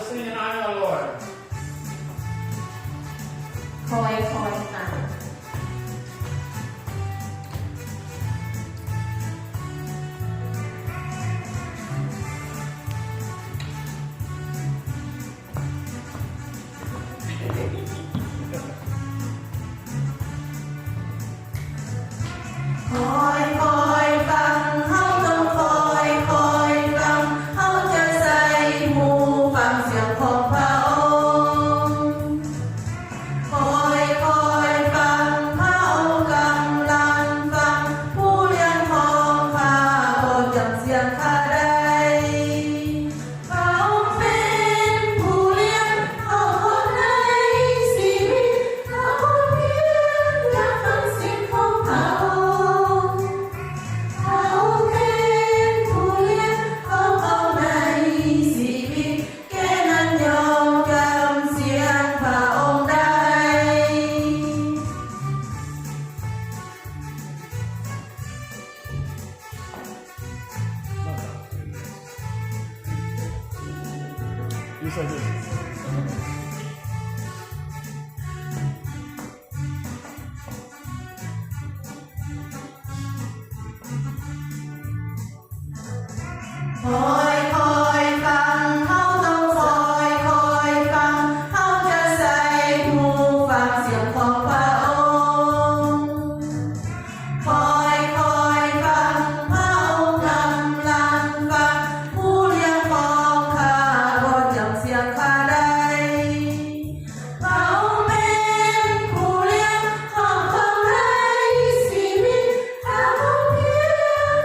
Sing and honor the Lord. ຄອຍ ຄອຍຟັງ. ຄອຍ ຄອຍຟັງ, ເຮົາຕ້ອງຄອຍ ຄອຍຟັງ, ເຮົາຈະໃສ່ຫູຟັງສຽງຂອງພະອົງ. ຄອຍ ຄອຍຟັງ, ພະອົງກຳລັງຟັງ, ຜູ້ລ້ຽງຂອງຂ້າບໍ່ຈຳສຽງຂ້າໄດ້. ພະອົງເປັນຜູ້ລ້ຽງ ເຮົາຂອງໃນຊີວິດ ເຮົາພຽງຢາກຟັງສຽງຂອງພະອົງ. ພະອົງເປັນຜູ້ລ້ຽງ ເຮົາຂອງໃນຊີວິດ ແກ່ນັ້ນຍອມຈຳສຽງພະອົງໄດ້. ຄອຍ ຄອຍຟັງ, ເຮົາຕ້ອງຄອຍ ຄອຍຟັງ, ເຮົາຈະໃສ່ຫູຟັງສຽງຂອງພະອົງ. ຄອຍ ຄອຍຟັງ, ພະອົງກຳລັງຟັງ, ຜູ້ລ້ຽງຂອງຂ້າບໍ່ຈຳສຽງຂ້າໄດ້. ພະອົງເປັນຜູ້ລ້ຽງ ເຮົາຂອງໃນຊີວິດ ເຮົາພຽງ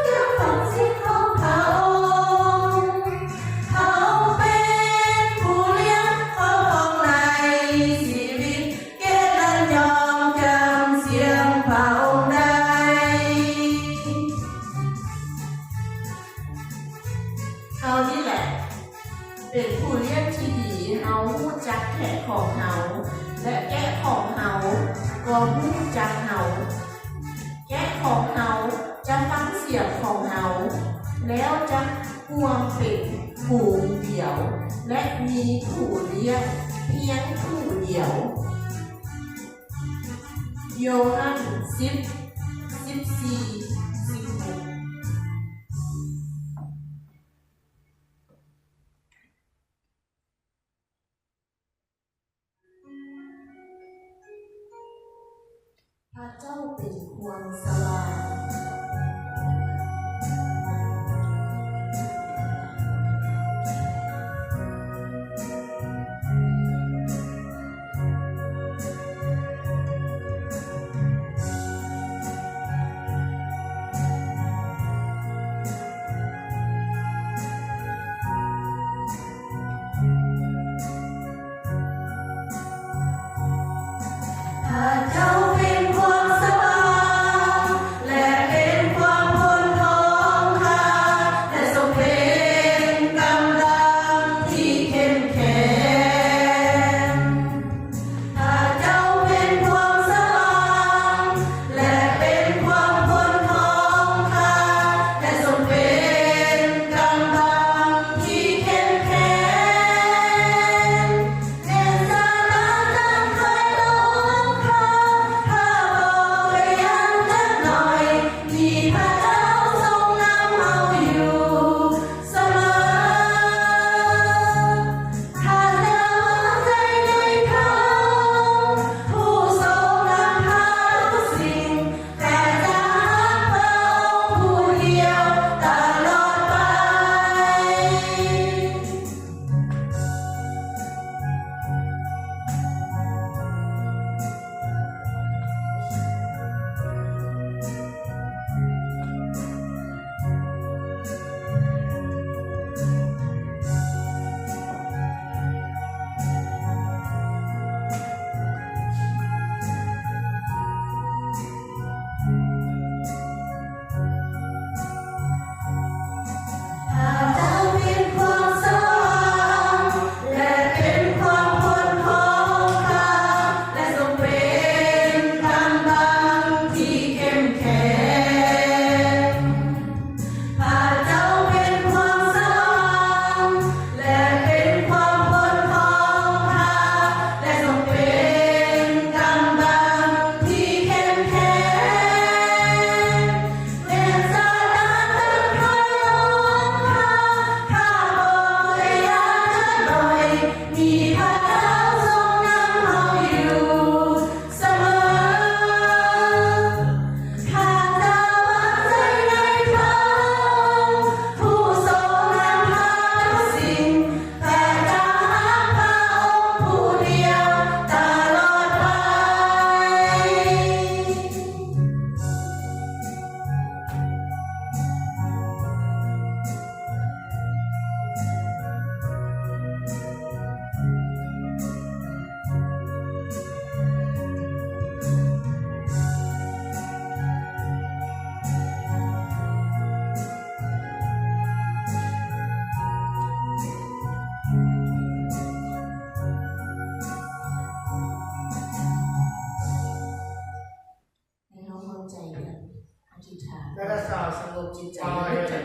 ຢາກຟັງສຽງຂອງພະອົງ. ພະອົງເປັນຜູ້ລ້ຽງ ເຮົາຂອງໃນຊີວິດ ແກ່ນັ້ນຍອມຈຳສຽງພະອົງໄດ້. ເຮົານີ້ແຫຼະ ເປັນຜູ້ລ້ຽງທີ່ດີ, ເຮົາຮູ້ຈັກແກະຂອງເຮົາ ແລະ ແກະຂອງເຮົາກໍຮູ້ຈັກເຮົາ. ແກະຂອງເຮົາຈະຟັງສຽງຂອງເຮົາ ແລ້ວຈະຮ່ວມເປັນຝູງດຽວ ແລະ ມີຜູ້ລ້ຽງພຽງຜູ້ດຽວ. ໂຢຮັນ ສິບ ສິບສີ່ ສິບຫົກ. ພະເຈົ້າເປັນຄວາມສະຫວ່າງ. ພະເຈົ້າເປັນຄວາມສະຫວ່າງ.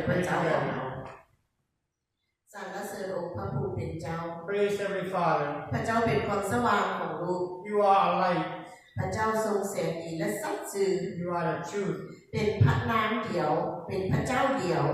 ພະເຈົ້າຂອງເຮົາ. ສັນລະເສີນອົງພະຜູ້ເປັນເຈົ້າ. Praise Heavenly Father. ພະເຈົ້າເປັນຄວາມສະຫວ່າງຂອງລູກ. You are our light. ພະເຈົ້າຊົງແສງດີ ແລະ ສັດຊື່. You are the truth. ເປັນພະນາມດຽວ, ເປັນພະເຈົ້າດຽວ.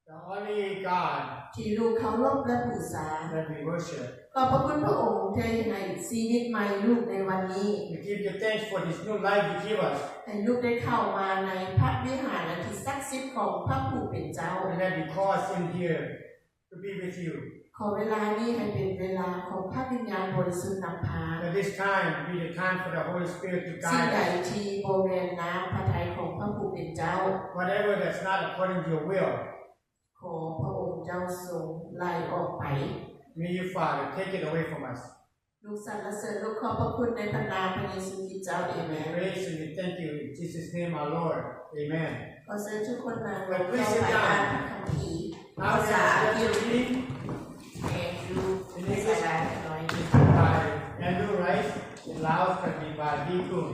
The only God ທີ່ລູກເຄົາລົບ ແລະ ບູຊາ. That we worship. ຂອບພະຄຸນພະອົງທີ່ໃຫ້ຊີວິດໃໝ່ລູກໃນວັນນີ້. We give you thanks for this new life you give us. ໃຫ້ລູກໄດ້ເຂົ້າມາໃນພະວິຫານອັນທີ່ສັກສິດຂອງພະຜູ້ເປັນເຈົ້າ. And that we cause in here to be with you. ຂໍເວລານີ້ໃຫ້ເປັນເວລາຂອງພະວິນຍານບໍລິສຸດນຳພາ. That this time be the time for the Holy Spirit to guide us. ສິ່ງໃດທີ່ບໍ່ແມ່ນນ້ຳພະໄທຂອງພະຜູ້ເປັນເຈົ້າ. Whatever that's not according to your will. ຂໍພະອົງເຈົ້າຊົງໄລ່ອອກໄປ. May you, Father, take it away from us. ລູກສັນລະເສີນ ລູກຂອບພະຄຸນໃນພະນາມພະເຢຊູຄຣິດເຈົ້າ. ເອເມນ. We praise and we thank you in Jesus' name, our Lord. Amen. ຂໍເຊີນທຸກຄົນນັ່ງລົງ Please sit down. ເຈົ້າໄປອ່ານພະຄຳພີ Now we are going to read ແອນດູ in English. By Andrew Rice, in Laos, translated by Lee Kung.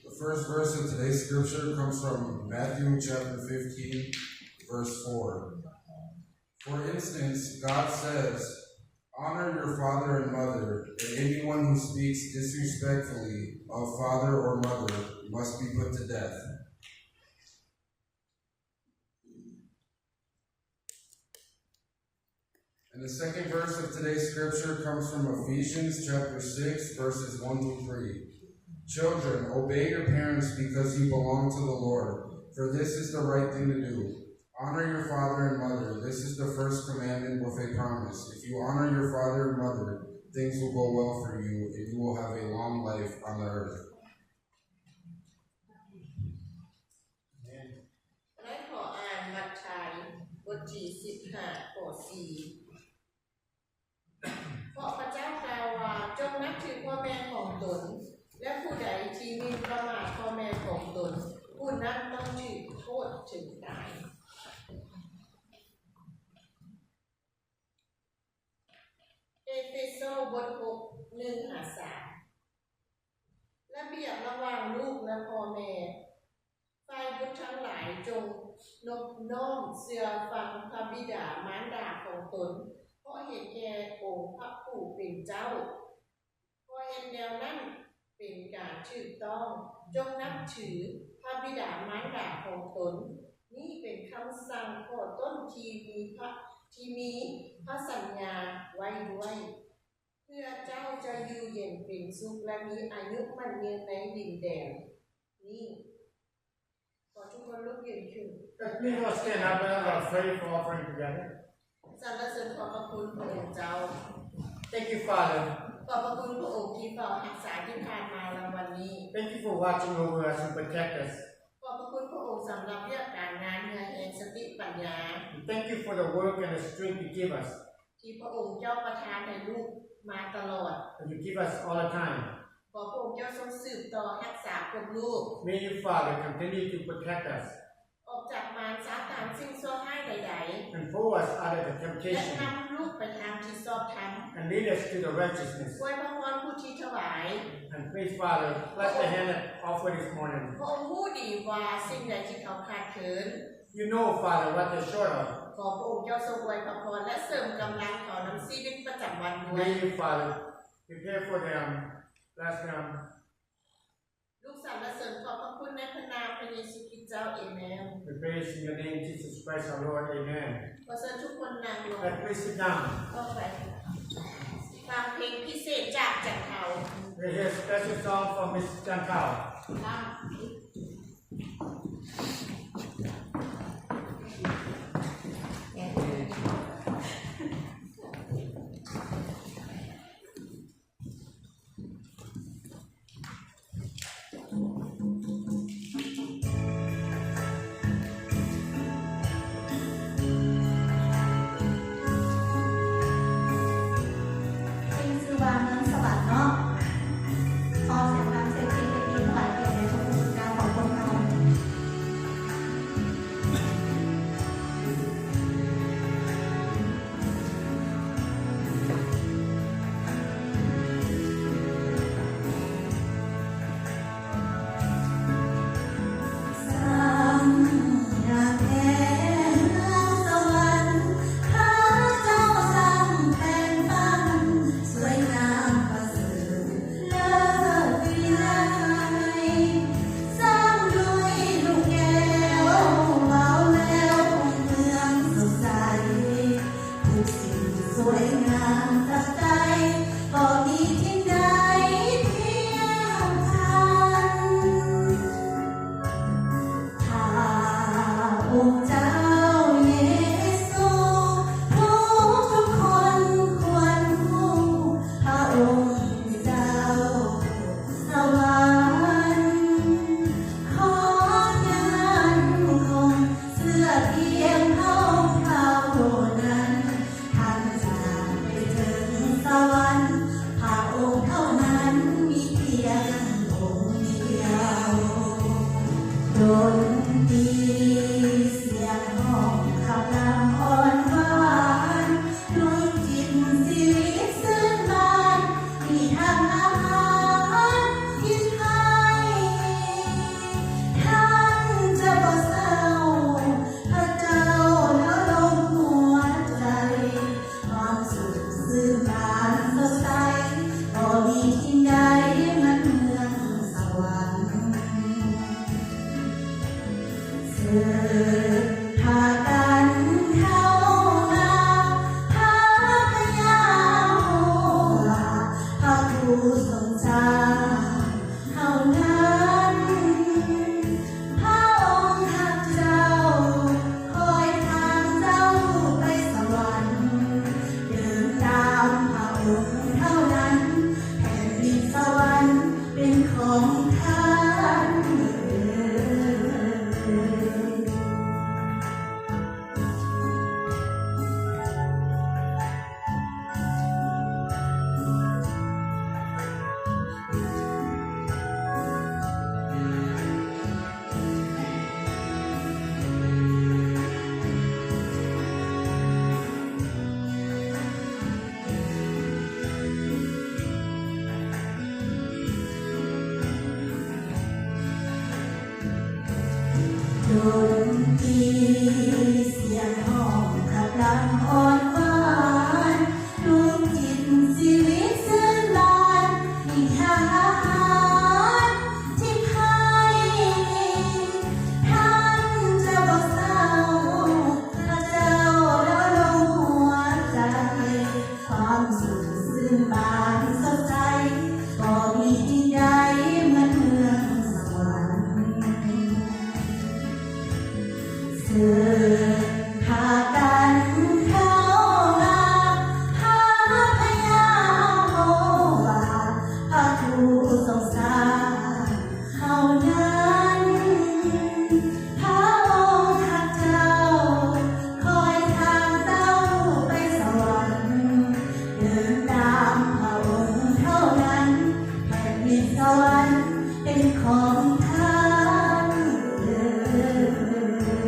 The first verse of today's scripture comes from Matthew chapter fifteen, verse four. For instance, God says, "Honor your father and mother," and anyone who speaks disrespectfully of father or mother must be put to death. And the second verse of today's scripture comes from Ephesians chapter six, verses one to three. Children, obey your parents because you belong to the Lord, for this is the right thing to do. Honor your father and mother. This is the first commandment with a promise. If you honor your father and mother, things will go well for you, and you will have a long life on the earth. ແລະ ຂໍອ່ານມັດທາຍ ບົດທີສິບຫ້າ ຂໍ້ສີ່ ເພາະພະເຈົ້າກ່າວວ່າ, ຈົ່ງນັບຖືພໍ່ແມ່ຂອງຕົນ, ແລະ ຜູ້ໃດທີ່ໝິ່ນປະໝາດພໍ່ແມ່ຂອງຕົນ, ຜູ້ນັ້ນຕ້ອງຖືກໂທດເຖິງຕາຍ. ເອເຟໂຊ ບົດຫົກ ໜຶ່ງຫາສາມ. ລະບຽບລະຫວ່າງລູກ ແລະ ພໍ່ແມ່. ຝ່າຍບຸດທັງຫຼາຍ ຈົ່ງນົບນ້ອມເຊື່ອຟັງພະບິດາມານດາຂອງຕົນ, ເພາະເຫັນແກ່ອົງພະຜູ້ເປັນເຈົ້າ. ເພາະເຮັດແນວນັ້ນເປັນການຖືກຕ້ອງ. ຈົ່ງນັບຖືພະບິດາມານດາຂອງຕົນ. ນີ້ເປັນຄຳສັ່ງຂໍ້ຕົ້ນທີ່ມີພະ, ທີ່ມີພະສັນຍາໄວ້ດ້ວຍ. ເພື່ອເຈົ້າຈະຢູ່ເຢັນເປັນສຸກ ແລະ ມີອາຍຸໝັ້ນຍືນໃນດິນແດນນີ້. ຂໍທຸກຄົນລຸກຢືນຂຶ້ນ. Let me all stand up and have our faith offering together. ສັນລະເສີນຂອບພະຄຸນພະອົງເຈົ້າ. Thank you, Father. ຂອບພະຄຸນພະອົງທີ່ເຝົ້າຮັກສາທີ່ຜ່ານມາ ແລະ ວັນນີ້. Thank you for watching over us and protect us. ຂອບພະຄຸນພະອົງສຳລັບວຽກການງານເຫື່ອແຮງສະຕິປັນຍາ. And thank you for the work and the strength you give us. ທີ່ພະອົງເຈົ້າປະທານໃຫ້ລູກມາຕະຫຼອດ. That you give us all the time. ຂໍພະອົງເຈົ້າຊົງສືບຕໍ່ຮັກສາພວກລູກ. May you, Father, continue to protect us. ອອກຈາກມານຊາຕານສິ່ງຊົ່ວຮ້າຍໃດໆ. And pull us out of the temptation. ແລະ ນຳລູກໄປທາງທີ່ຊອບທຳ. And lead us to the righteousness. ອວຍພະພອນຜູ້ທີ່ຖວາຍ. And please, Father, bless the hand that offered this morning. ພະອົງຮູ້ດີວ່າສິ່ງໃດທີ່ເຂົາຂາດເຂີນ. You know, Father, what they're short of. ຂໍພະອົງເຈົ້າຊົງອວຍພະພອນ ແລະ ເສີມກຳລັງເຂົານຳຊີວິດປະຈຳວັນດ້ວຍ. May you, Father, prepare for them, bless them. ລູກສັນລະເສີນຂອບພະຄຸນໃນພະນາມພະເຢຊູຄຣິດເຈົ້າ. ເອເມນ. We praise in your name, Jesus Christ, our Lord. Amen. ຂໍເຊີນທຸກຄົນນັ່ງລົງ. Please sit down. ຕໍ່ໄປ ຟັງເພງພິເສດຈາກຈັນເທົາ. We hear a special song from Miss Chan Thao. ລຳ. ເພງຊື່ວ່າເມືອງສະຫວັນເນາະ. ຂໍສຽງດັງເຊັກໆ ເພງນີ້ຖວາຍກຽດແດ່ພະຄຸນເຈົ້າ. ພາກັນເຂົ້າມາພາພະຍາໂຮວາ ພະຜູ້ຊົງສ້າງເຮົານັ້ນ. ພະອົງຮັກເຈົ້າ ຄອຍທາງເຈົ້າໄປສະຫວັນ. ເດີນຕາມພະອົງເທົ່ານັ້ນ ແຜ່ນດິນສະຫວັນ ເປັນຂອງທ່ານເອີຍ. ດົນຕີສຽງຮ້ອງຂັບລຳອ່ອນຫວານ ດົວງຈິດຊີວິດຊື່ນບານ ມີທະຫານທີ່ໄພ ທ່ານຈະບໍ່ເສົ້າ ພະເຈົ້າເລົ່າລົງຫົວໃຈ ຄວາມສຸກຊື່ນບານສົດໃສ ບໍ່ມີທີ່ໃດເໝືອນເມືອງສະຫວັນ. ເຊີນພາກັນເຂົ້າມາ ພາພະຍາໂຮວາ ພະຜູ້ຊົງສ້າງເຮົານັ້ນ. ພະອົງຮັກເຈົ້າ ຄອຍທາງເຈົ້າໄປສະຫວັນ. ເດີນຕາມພະອົງເທົ່ານັ້ນ ແຜ່ນດິນສະຫວັນເປັນຂອງທ່ານເອີຍ.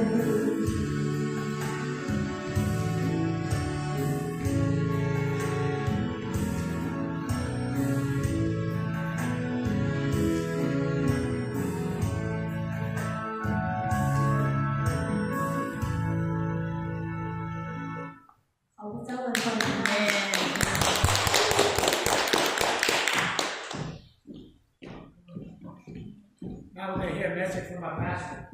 ຂໍພະເຈົ້າອວຍພອນ. Now we hear a message from our pastor.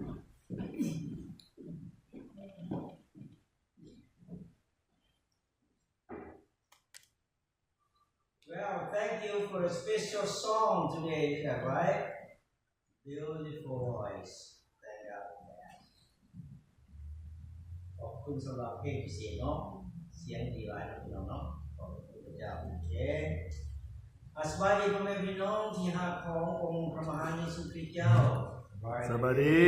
Well, thank you for a special song today, is that right? Beautiful voice. Thank God for that. ຂອບຄຸນສຳລັບເພງພິເສດເນາະ ສຽງດີຫຼາຍເນາະ ພີ່ນ້ອງເນາະ ຂອບຄຸນພະເຈົ້າ. ໂອເຄ ອາ ສະບາຍດີພໍ່ແມ່ພີ່ນ້ອງທີ່ຮັກຂອງອົງພະມະຫາເຢຊູຄຣິດເຈົ້າ. ສະບາຍດີ.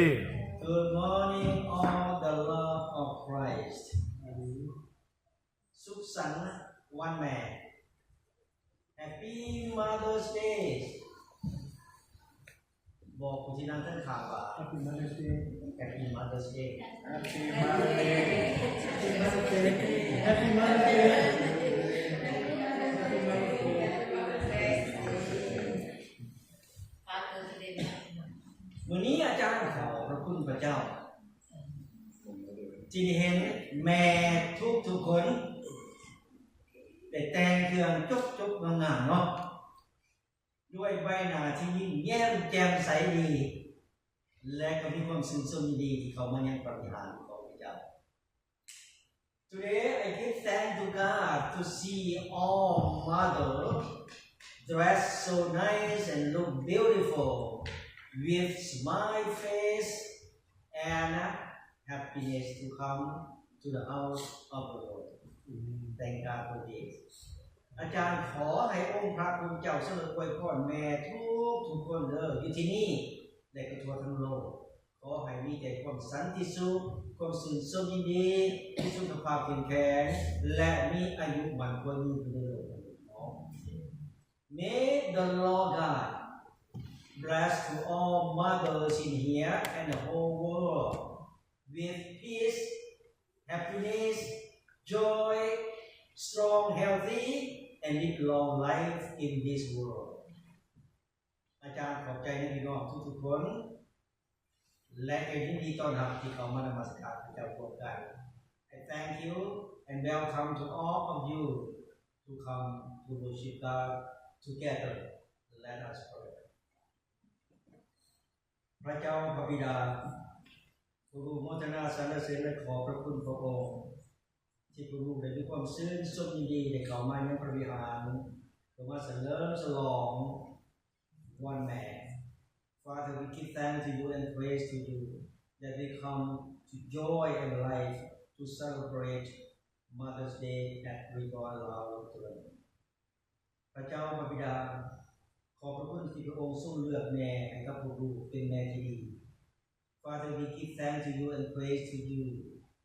Good morning, all the love of Christ. ສຸກສັນວັນແມ່. Happy Mother's Day. ບອກຜູ້ທີ່ນັ່ງຂ້າງໆວ່າ Happy Mother's Day. Happy Mother's Day. Happy Mother's Day. Happy Mother's Day. Happy Mother's Day. ມື້ນີ້ອາຈານຂໍຂອບພະຄຸນພະເຈົ້າ ທີ່ໄດ້ເຫັນແມ່ທຸກໆຄົນ ໄດ້ແຕ່ງເຄື່ອງຈົບໆງາມໆເນາະ ດ້ວຍໃບໜ້າທີ່ຍິ້ມແຍ້ມແຈ່ມໃສດີ ແລະ ກໍມີຄວາມຊື່ນຊົມຍິນດີທີ່ເຂົ້າມາຍັງປາຕິຫານຂອງພະເຈົ້າ. Today, I give thanks to God to see all mother dressed so nice and look beautiful with smile face and happiness to come to the house of the Lord. Thank God for this. ອາຈານຂໍໃຫ້ອົງພະຄຸນເຈົ້າສະເໜີອວຍພອນແມ່ທຸກໆຄົນເດີ ຢູ່ທີ່ນີ້ ແລະ ກໍທົ່ວທັງໂລກ. ຂໍໃຫ້ມີແຕ່ຄວາມສັນຕິສຸກ, ຄວາມຊື່ນຊົມຍິນດີ, ມີສຸຂະພາບເຂັ້ມແຂງ ແລະ ມີອາຍຸໝັ້ນຂວັນຍືນຢູ່ໃນໂລກນີ້ເນາະ. May the Lord God bless to all mothers in here and the whole world with peace, happiness, joy, strong, healthy, and live long life in this world. ອາຈານຂອບໃຈນະພີ່ນ້ອງທຸກໆຄົນ ແລະ ກໍຍິນດີຕ້ອນຮັບທີ່ເຂົ້າມານະມັດສະການພະເຈົ້າຮ່ວມກັນ. I thank you and welcome to all of you to come to worship God together. Let us pray. ພະເຈົ້າພະບິດາ, ຜູ້ຮູ້ໂມທະນາສັນລະເສີນ ແລະ ຂອບພະຄຸນພະອົງ ທີ່ຜູ້ຮູ້ໄດ້ມີຄວາມຊື່ນຊົມຍິນດີໄດ້ເຂົ້າມາຍັງພະວິຫານ ເພື່ອມາສະເຫຼີມສະຫຼອງວັນແມ່. Father, we give thanks to you and praise to you that we come to joy and life to celebrate Mother's Day at Reborn Lao Lutheran. ພະເຈົ້າພະບິດາ, ຂອບພະຄຸນທີ່ພະອົງຊົງເລືອກແມ່ໃຫ້ກັບພວກລູກເປັນແມ່ທີ່ດີ. Father, we give thanks to you and praise to you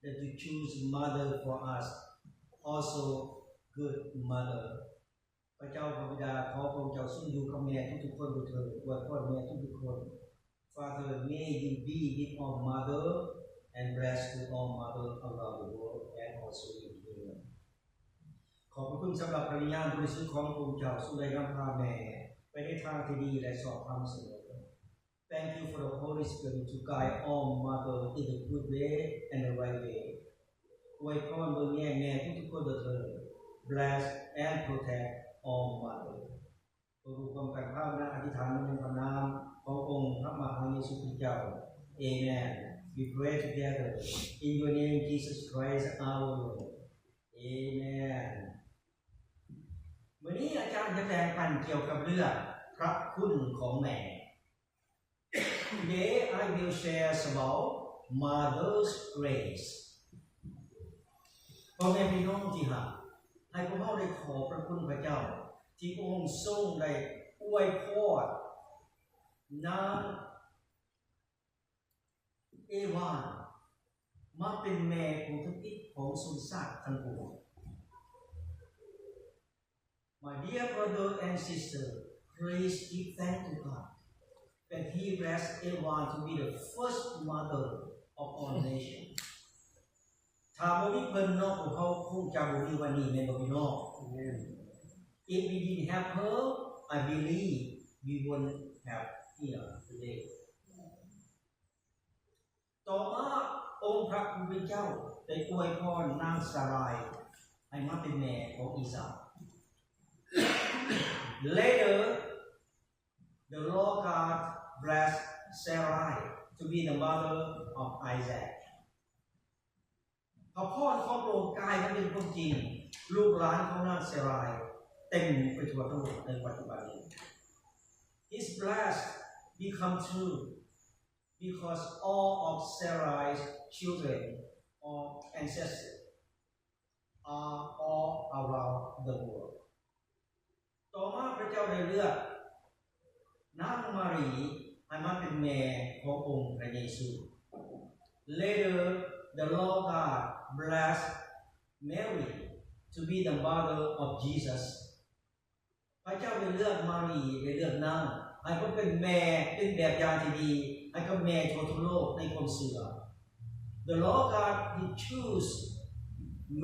that you choose mother for us, also good mother. ພະເຈົ້າພະບິດາ, ຂໍພະອົງເຈົ້າຊົງຢູ່ກັບແມ່ທຸກໆຄົນດ້ວຍເທີ້ນ, ອວຍພອນແມ່ທຸກໆຄົນ. Father, may you be with all mother and bless to all mother around the world and also in heaven. ຂອບພະຄຸນສຳລັບພະວິນຍານບໍລິສຸດຂອງພະອົງເຈົ້າ, ຊົງໄດ້ນຳພາແມ່ໄປໃນທາງທີ່ດີ ແລະ ຊອບທຳສະເໝີ. Thank you for the Holy Spirit to guide all mother in the good way and the right way. ອວຍພອນເບິ່ງແຍງແມ່ທຸກໆຄົນດ້ວຍເທີ້ນ. Bless and protect all mother. ພວກລູກຮ່ວມກັນພາວະນາອະທິຖານໃນພະນາມຂອງອົງພະມະຫາເຢຊູຄຣິສເຈົ້າ. Amen. We pray together in your name, Jesus Christ, our Lord. Amen. ມື້ນີ້ອາຈານຈະແບ່ງປັນກ່ຽວກັບເລື່ອງພະຄຸນຂອງແມ່. Today I will share about Mother's Grace. ພໍ່ແມ່ພີ່ນ້ອງທີ່ຮັກ, ໃຫ້ພວກເຮົາໄດ້ຂອບພະຄຸນພະເຈົ້າ ທີ່ພະອົງຊົງໄດ້ອວຍພອນນາງເອວາ ມາເປັນແມ່ຂອງທຳອິດຂອງຊົນຊາດທັງປວງ. My dear brother and sister, please give thanks to God that He blessed Eva to be the first mother of all nations. ຖ້າບໍ່ມີເພິ່ນເນາະ, ພວກເຮົາຄົງຈະບໍ່ມີວັນນີ້, ແມ່ນບໍ່ພີ່ນ້ອງ? If we didn't have her, I believe we wouldn't have here today. ຕໍ່ມາ ອົງພະຜູ້ເປັນເຈົ້າໄດ້ອວຍພອນນາງຊາຣາຍໃຫ້ມາເປັນແມ່ຂອງອີສາກ. Later, the Lord God blessed Sarai to be the mother of Isaac. ພະພອນຂອງພະອົງກາຍມາເປັນຄວາມຈິງ, ລູກຫຼານຂອງນາງຊາຣາຍເຕັມໄປທົ່ວທັງໂລກໃນປັດຈຸບັນນີ້. His blessing become true because all of Sarai's children or ancestors are all around the world. ຕໍ່ມາພະເຈົ້າໄດ້ເລືອກນາງມາຣີໃຫ້ມາເປັນແມ່ຂອງອົງພະເຢຊູ. Later, the Lord God blessed Mary to be the mother of Jesus. ພະເຈົ້າໄດ້ເລືອກມາຣີ, ໄດ້ເລືອກນາງໃຫ້ມາເປັນແມ່, ເປັນແບບຢ່າງທີ່ດີໃຫ້ກັບແມ່ທົ່ວທັງໂລກໃນຄວາມເຊື່ອ. The Lord God, He choose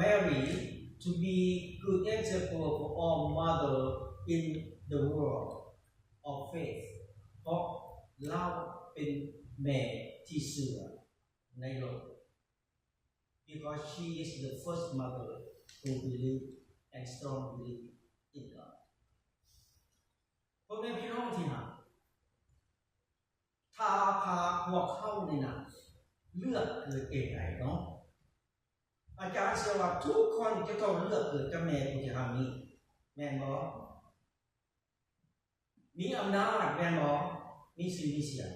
Mary to be good example for all mother in the world of faith. ເພາະລາວເປັນແມ່ທີ່ເຊື່ອໃນໂລກ. Because she is the first mother who believe and strong belief in God. ພໍ່ແມ່ພີ່ນ້ອງທີ່ຮັກ, ຖ້າພາພວກເຮົານີ້ນະ ເລືອກເກີດເອງໄດ້ເນາະ, ອາຈານເຊື່ອວ່າທຸກຄົນຈະຕ້ອງເລືອກເກີດກັບແມ່ຜູ້ທີ່ຮັກນີ້, ແມ່ນບໍ່? ມີອຳນາດແມ່ນບໍ່? ມີຊື່ມີສຽງ.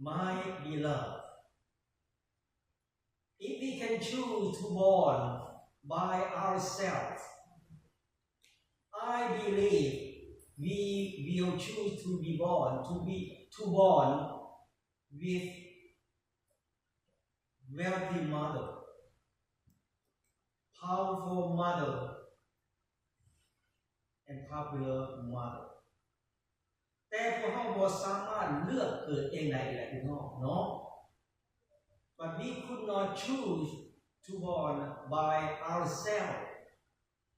My beloved, if we can choose to born by ourselves, I believe we will choose to be born, to be, to born with wealthy mother, powerful mother, and popular mother. ແຕ່ພວກເຮົາບໍ່ສາມາດເລືອກເກີດເອງໄດ້ແຫຼະພີ່ນ້ອງເນາະ. But we could not choose to born by ourselves.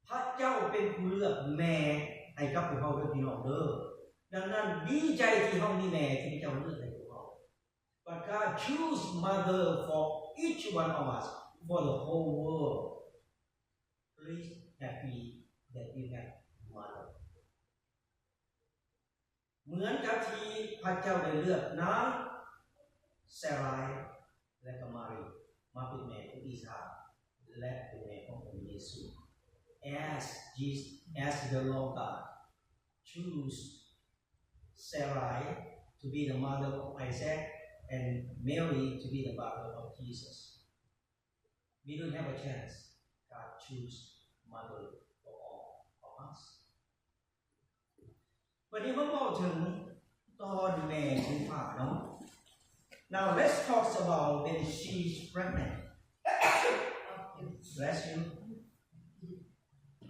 ພະເຈົ້າເປັນຜູ້ເລືອກແມ່ໃຫ້ກັບພວກເຮົາເດີພີ່ນ້ອງເດີ. ດັ່ງນັ້ນ ດີໃຈທີ່ເຮົາມີແມ່ທີ່ພະເຈົ້າເລືອກໃຫ້ພວກເຮົາ. But God choose mother for each one of us, for the whole world. Please happy that you have mother. ເໝືອນກັບທີ່ພະເຈົ້າໄດ້ເລືອກນາງ Sarai ແລະກໍມາຣີມາເປັນແມ່ຂອງອີສາກ ແລະເປັນແມ່ຂອງອົງເຢຊູ. As Jesus, as the Lord God choose Sarai to be the mother of Isaac and Mary to be the mother of Jesus, we don't have a chance. God choose mother for all of us. ບັດນີ້ມາເວົ້າເຖິງຕອນແມ່ເປັນພະເນາະ. Now let's talk about when she's pregnant. Bless you.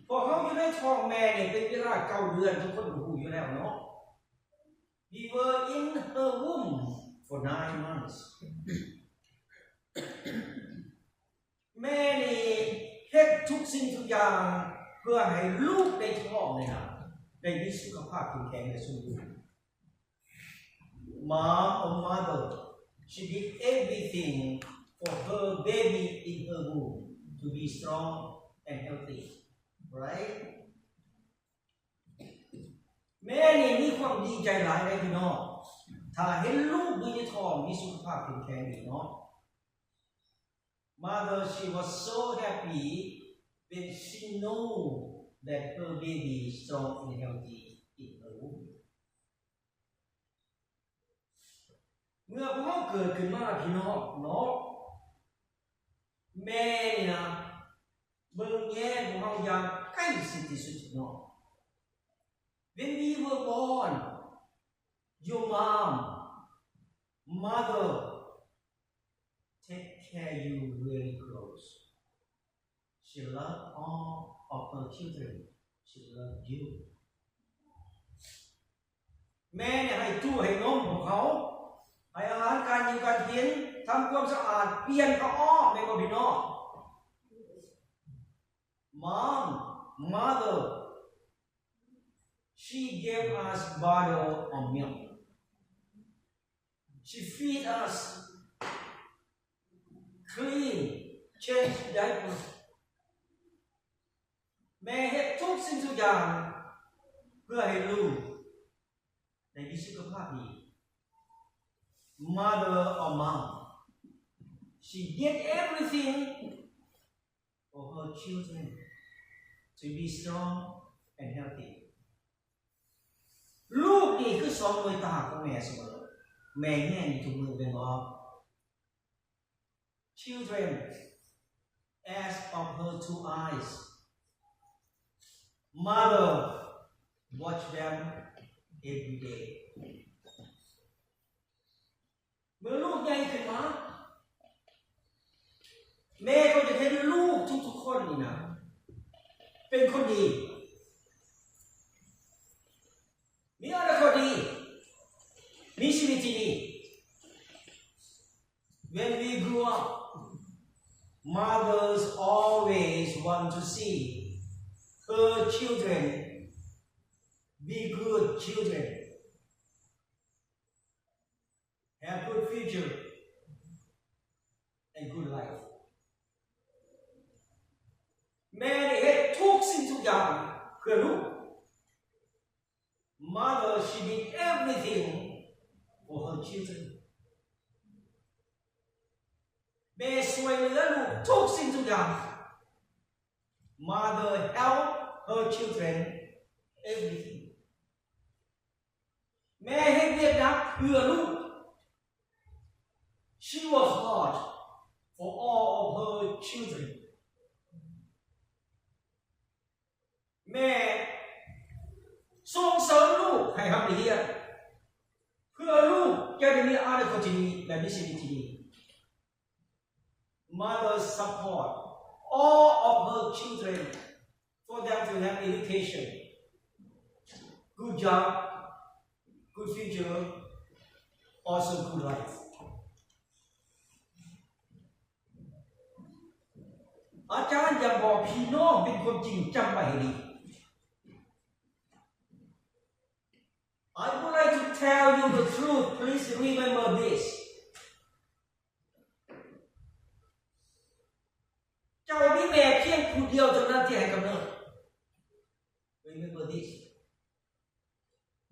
ພວກເຮົາຢູ່ໃນທ້ອງແມ່ນີ້ເປັນເວລາເກົ້າເດືອນ, ທຸກຄົນກໍຮູ້ຢູ່ແລ້ວເນາະ. We were in her womb for nine months. ແມ່ນີ້ເຮັດທຸກສິ່ງທຸກຢ່າງເພື່ອໃຫ້ລູກໃນທ້ອງນີ້ນະ ໄດ້ມີສຸຂະພາບເຂັ້ມແຂງ ແລະ ສົມບູນ. Mom or mother, she did everything for her baby in her womb to be strong and healthy, right? ແມ່ນີ້ມີຄວາມດີໃຈຫຼາຍເດ້ພີ່ນ້ອງ ຖ້າເຫັນລູກຢູ່ໃນທ້ອງມີສຸຂະພາບເຂັ້ມແຂງດີເນາະ. Mother, she was so happy when she know that her baby is strong and healthy in her womb. ເມື່ອພວກເຮົາເກີດຂຶ້ນມາພີ່ນ້ອງເນາະ ແມ່ນີ້ນະເບິ່ງແຍງພວກເຮົາຢ່າງໃກ້ຊິດທີ່ສຸດເນາະ. When we were born, your mom, mother take care you really close. She love all of her children. She love you. ແມ່ນີ້ໃຫ້ຈູ້ໃຫ້ນົມພວກເຮົາ ໃຫ້ອາຫານການຢູ່ການກິນ ທຳຄວາມສະອາດ ປ່ຽນຜ້າອ້ອມ ແມ່ນບໍ່ພີ່ນ້ອງ? Mom, mother, she gave us bottle of milk. She feed us, clean, change diaper. ແມ່ເຮັດທຸກສິ່ງທຸກຢ່າງເພື່ອໃຫ້ລູກໄດ້ມີສຸຂະພາບດີ. Mother or mom, she did everything for her children to be strong and healthy. ລູກນີ້ຄືສອງໜ່ວຍຕາຂອງແມ່ສະເໝີ. ແມ່ແຍງຢູ່ທຸກມື້ແມ່ນບໍ່? Children as of her two eyes. Mother watch them every day. ເມື່ອລູກໃຫຍ່ຂຶ້ນມາ ແມ່ກໍຈະເຫັນລູກທຸກໆຄົນນີ້ນະ ເປັນຄົນດີ ມີອະນາຄົດດີ ມີຊີວິດທີ່ດີ. When we grew up, mothers always want to see her children be good children, have good future and good life. ແມ່ໄດ້ເຮັດທຸກສິ່ງທຸກຢ່າງເພື່ອລູກ. Mother, she did everything for her children. ແມ່ຊ່ວຍເຫຼືອລູກທຸກສິ່ງທຸກຢ່າງ. Mother help her children everything. ແມ່ເຮັດວຽກໜັກເພື່ອລູກ. She work hard for all of her children. ແມ່ສົ່ງເສີມລູກໃຫ້ຮັບໄດ້ຮຽນ ເພື່ອລູກຈະໄດ້ມີອະນາຄົດທີ່ດີ ແລະ ມີຊີວິດທີ່ດີ. Mother support all of her children for them to have education, good job, good future, also good life. ອາຈານຢາກບອກພີ່ນ້ອງເປັນຄວາມຈິງ ຈຳໄວ້ໃຫ້ດີ. I would like to tell you the truth. Please remember this. ເຈົ້າມີແມ່ພຽງຜູ້ດຽວເທົ່ານັ້ນທີ່ໃຫ້ກຳເນີດ. Remember this.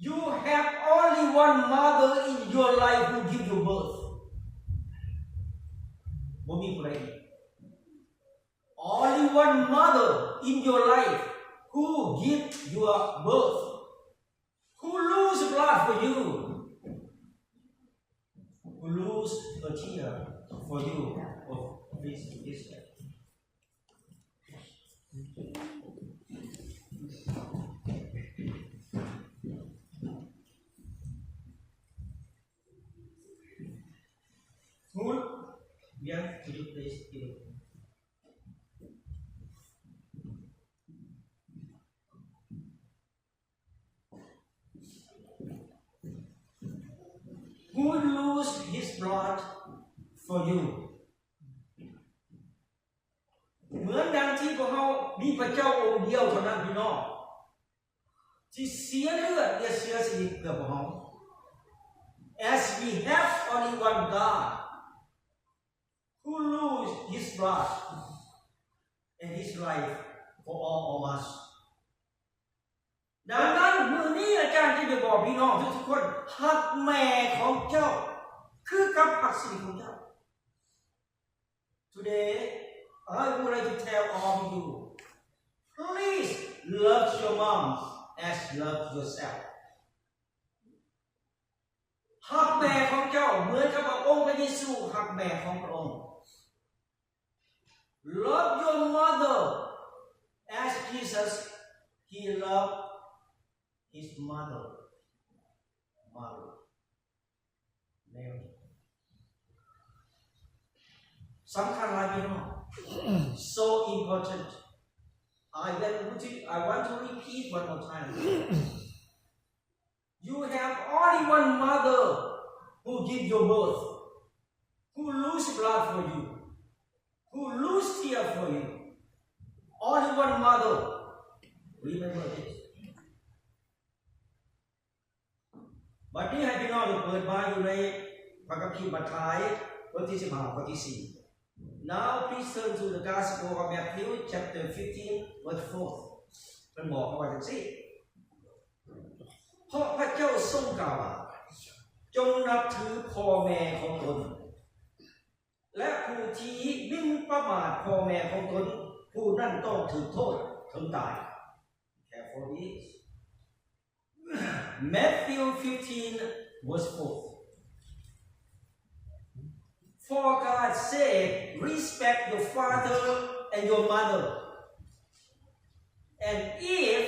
You have only one mother in your life who give you birth. ບໍ່ມີຜູ້ໃດອີກ. Only one mother in your life who give your birth, who lose blood for you, who lose a tear for you. Oh, please, please. Who, yeah, could you please give it? Who lose his blood for you? ເໝືອນດັ່ງທີ່ພວກເຮົາມີພະເຈົ້າອົງດຽວເທົ່ານັ້ນ ພີ່ນ້ອງ ທີ່ເສຍເລືອດ ແລະ ເສຍຊີວິດເພື່ອພວກເຮົາ. As we have only one God who lose his blood and his life for all of us. ດັ່ງນັ້ນ ມື້ນີ້ອາຈານຈຶ່ງຈະບອກພີ່ນ້ອງທຸກໆຄົນ ຮັກແມ່ຂອງເຈົ້າຄືກັບຮັກຊີວິດຂອງເຈົ້າ. Today, I would like to tell all of you, please love your mom as love yourself. ຮັກແມ່ຂອງເຈົ້າເໝືອນກັບວ່າອົງພະເຢຊູຮັກແມ່ຂອງພະອົງ. Love your mother as Jesus, he loved his mother, Mary. ສຳຄັນຫຼາຍ ພີ່ນ້ອງ. So important. I want to, I want to repeat one more time. You have only one mother who give your birth, who lose blood for you, who lose tear for you. Only one mother. Remember this. ບັດນີ້ໃຫ້ພີ່ນ້ອງໄດ້ເປີດມາຢູ່ໃນພະຄຳພີມັດທາຍ ບົດທີສິບຫ້າ ຂໍ້ທີສີ່. Now please turn to the Gospel of Matthew chapter fifteen verse four. ເພິ່ນບອກເຮົາວ່າຈັ່ງຊີ້ ເພາະພະເຈົ້າຊົງກ່າວວ່າ ຈົ່ງນັບຖືພໍ່ແມ່ຂອງຕົນ ແລະ ຜູ້ທີ່ໝິ່ນປະໝາດພໍ່ແມ່ຂອງຕົນ ຜູ້ນັ້ນຕ້ອງຖືກໂທດເຖິງຕາຍ. Careful this. Matthew fifteen verse four. For God said, respect your father and your mother. And if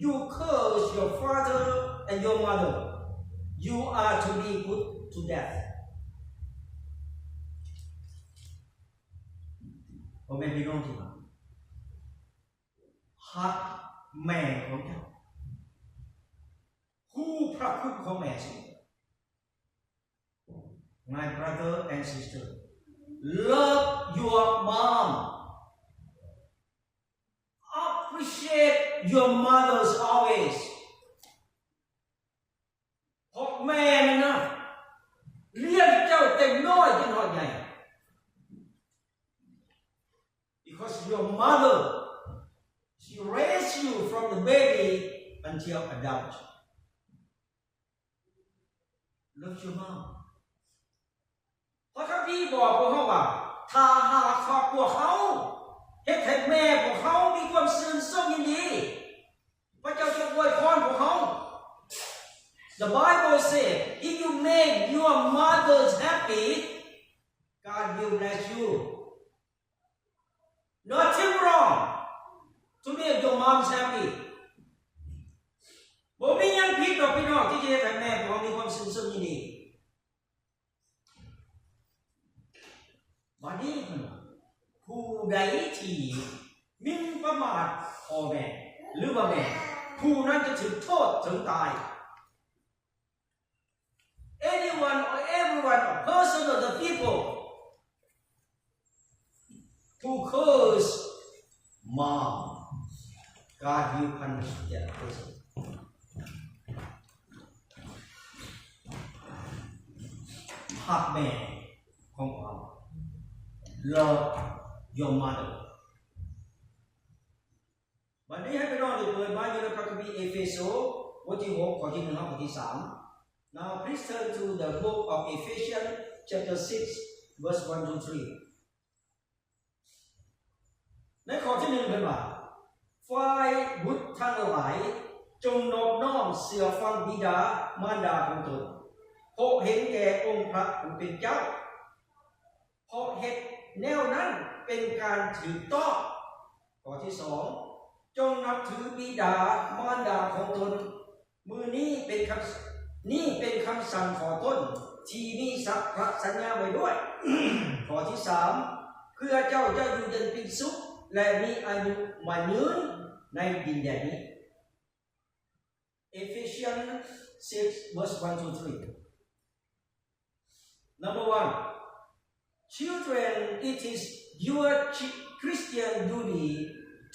you curse your father and your mother, you are to be put to death. ພໍ່ແມ່ພີ່ນ້ອງທີ່ຮັກ ຮັກແມ່ຂອງເຈົ້າ ຮູ້ພະຄຸນຂອງແມ່ເສມອ. My brother and sister, love your mom. Appreciate your mothers always. ເພາະແມ່ນັ້ນນະ ລ້ຽງເຈົ້າແຕ່ນ້ອຍຈົນຮອດໃຫຍ່. Because your mother, she raised you from the baby until adult. Love your mom. ພະຄຳພີບອກພວກເຮົາວ່າ ຖ້າຫາກວ່າພວກເຮົາເຮັດໃຫ້ແມ່ພວກເຮົາມີຄວາມຊື່ນຊົມຍິນດີ, ພະເຈົ້າຈະອວຍພອນພວກເຮົາ. The Bible says, if you make your mothers happy, God will bless you. Nothing wrong to make your moms happy. ບໍ່ມີຫຍັງຜິດດອກ ພີ່ນ້ອງ ທີ່ຈະເຮັດໃຫ້ແມ່ຂອງມີຄວາມຊື່ນຊົມຍິນດີ. ບັດນີ້ເພິ່ນວ່າ ຜູ້ໃດທີ່ໝິ່ນປະໝາດພໍ່ແມ່ຫຼືວ່າແມ່ ຜູ້ນັ້ນຈະຖືກໂທດເຖິງຕາຍ. Anyone or everyone, a person or the people who curse mom, God will punish that person. ຮັກແມ່ຂອງເຮົາ. Love your mother. ບັດນີ້ໃຫ້ພີ່ນ້ອງໄດ້ເປີດມາຢູ່ໃນພະຄຳພີເອເຟໂຊ ບົດທີຫົກ ຂໍ້ທີໜຶ່ງ ຫາຂໍ້ທີສາມ. Now please turn to the book of Ephesians chapter six verse one to three. ໃນຂໍ້ທີໜຶ່ງເພິ່ນວ່າ ຝ່າຍບຸດທັງຫຼາຍ ຈົ່ງນອບນ້ອມເຊື່ອຟັງບິດາມານດາຂອງຕົນ ເພາະເຫັນແກ່ອົງພະຜູ້ເປັນເຈົ້າ ເພາະເຮັດແນວນັ້ນເປັນການຖືກຕ້ອງ. ຂໍ້ທີສອງ ຈົ່ງນັບຖືບິດາມານດາຂອງຕົນ. ມື້ນີ້ເປັນຄຳ ນີ້ເປັນຄຳສັ່ງຂໍຕົນທີ່ມີສັກພະສັນຍາໄວ້ດ້ວຍ. ຂໍ້ທີສາມ ເພື່ອເຈົ້າຈະຢູ່ເຢັນເປັນສຸກ ແລະ ມີອາຍຸໝັ້ນຍືນໃນດິນແດນນີ້. Ephesians six, verse one to three. Number one, children, it is your chi- Christian duty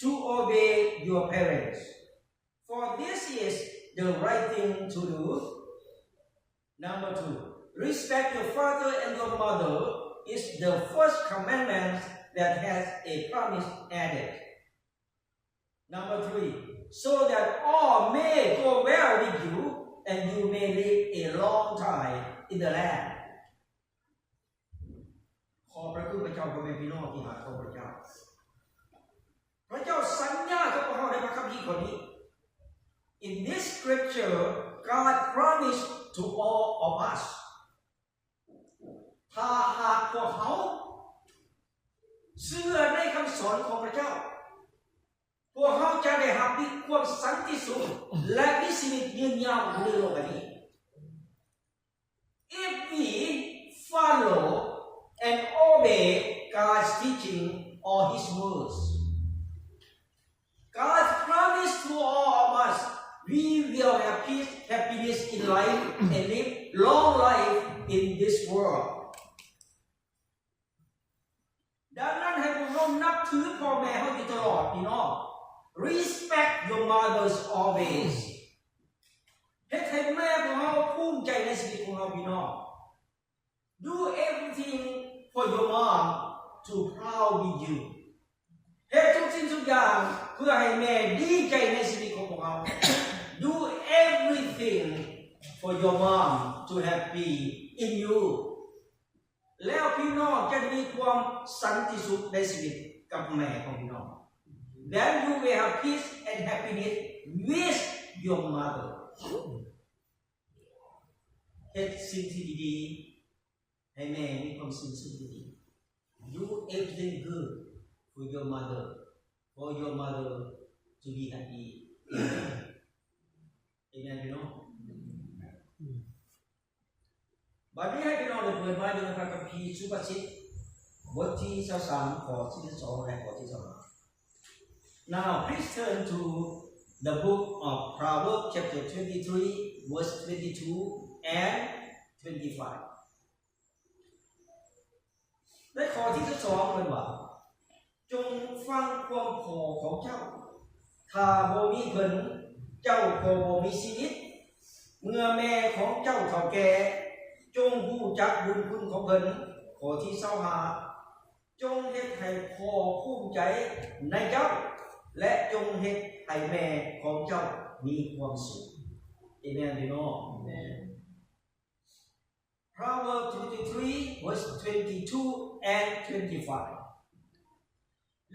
to obey your parents, for this is the right thing to do. Number two, respect your father and your mother is the first commandment that has a promise added. Number three, so that all may go well with you and you may live a long time in the land. ຂອບພະຄຸນພະເຈົ້າ ພໍ່ແມ່ພີ່ນ້ອງທີ່ຮັກຂອງພະເຈົ້າ. ພະເຈົ້າສັນຍາກັບພວກເຮົາໃນພະຄຳພີຂໍ້ນີ້. In this scripture, God promised to all of us. ຖ້າຫາກພວກເຮົາເຊື່ອໃນຄຳສອນຂອງພະເຈົ້າ, ພວກເຮົາຈະໄດ້ຮັບມີຄວາມສັນຕິສຸກ ແລະ ມີຊີວິດຍືນຍາວຢູ່ໃນໂລກໃບນີ້. If we follow and obey God's teaching or His words, God's promise to all of us, we will have peace, happiness in life, and live long life in this world. ດັ່ງນັ້ນ ໃຫ້ພວກເຮົານັບຖືພໍ່ແມ່ເຮົາຢູ່ຕະຫຼອດ ພີ່ນ້ອງ. Respect your mothers always. ເຮັດໃຫ້ແມ່ຂອງເຮົາພູມໃຈໃນຊີວິດຂອງເຮົາ ພີ່ນ້ອງ. Do everything for your mom to proud with you. ເຮັດທຸກສິ່ງທຸກຢ່າງເພື່ອໃຫ້ແມ່ດີໃຈໃນຊີວິດຂອງພວກເຮົາ. Do everything for your mom to happy in you. ແລ້ວພີ່ນ້ອງຈະໄດ້ມີຄວາມສັນຕິສຸກໃນຊີວິດກັບແມ່ຂອງພີ່ນ້ອງ. Then you will have peace and happiness with your mother. ເຮັດສິ່ງທີ່ດີໆ ໃຫ້ແມ່ມີຄວາມສຸກທີ່ດີ. Do everything good for your mother, for your mother to be happy. Amen ພີ່ນ້ອງ. ບັດນີ້ໃຫ້ພີ່ນ້ອງໄດ້ເປີດມາຢູ່ໃນພະຄຳພີສຸພາສິດ ບົດທີຊາວສາມ ຂໍ້ສີ່ສິບສອງ ແລະ ຂໍ້ທີຊາວຫ້າ. Now please turn to the book of Proverbs chapter twenty-three, verse twenty-two and twenty-five. ໃນຂໍ້ທີສິບສອງເພິ່ນວ່າ, ຈົ່ງຟັງຄວາມພໍ່ຂອງເຈົ້າ. ຖ້າບໍ່ມີເພິ່ນ, ເຈົ້າກໍບໍ່ມີຊີວິດ. ເມື່ອແມ່ຂອງເຈົ້າເຖົ້າແກ່, ຈົ່ງຮູ້ຈັກບຸນຄຸນຂອງເພິ່ນ. ຂໍ້ທີຊາວຫ້າ ຈົ່ງເຮັດໃຫ້ພໍ່ພູມໃຈໃນເຈົ້າ ແລະ ຈົ່ງເຮັດໃຫ້ແມ່ຂອງເຈົ້າມີຄວາມສຸກ. ເອເມນ ພີ່ນ້ອງ. Proverbs twenty-three, verse twenty-two and twenty-five.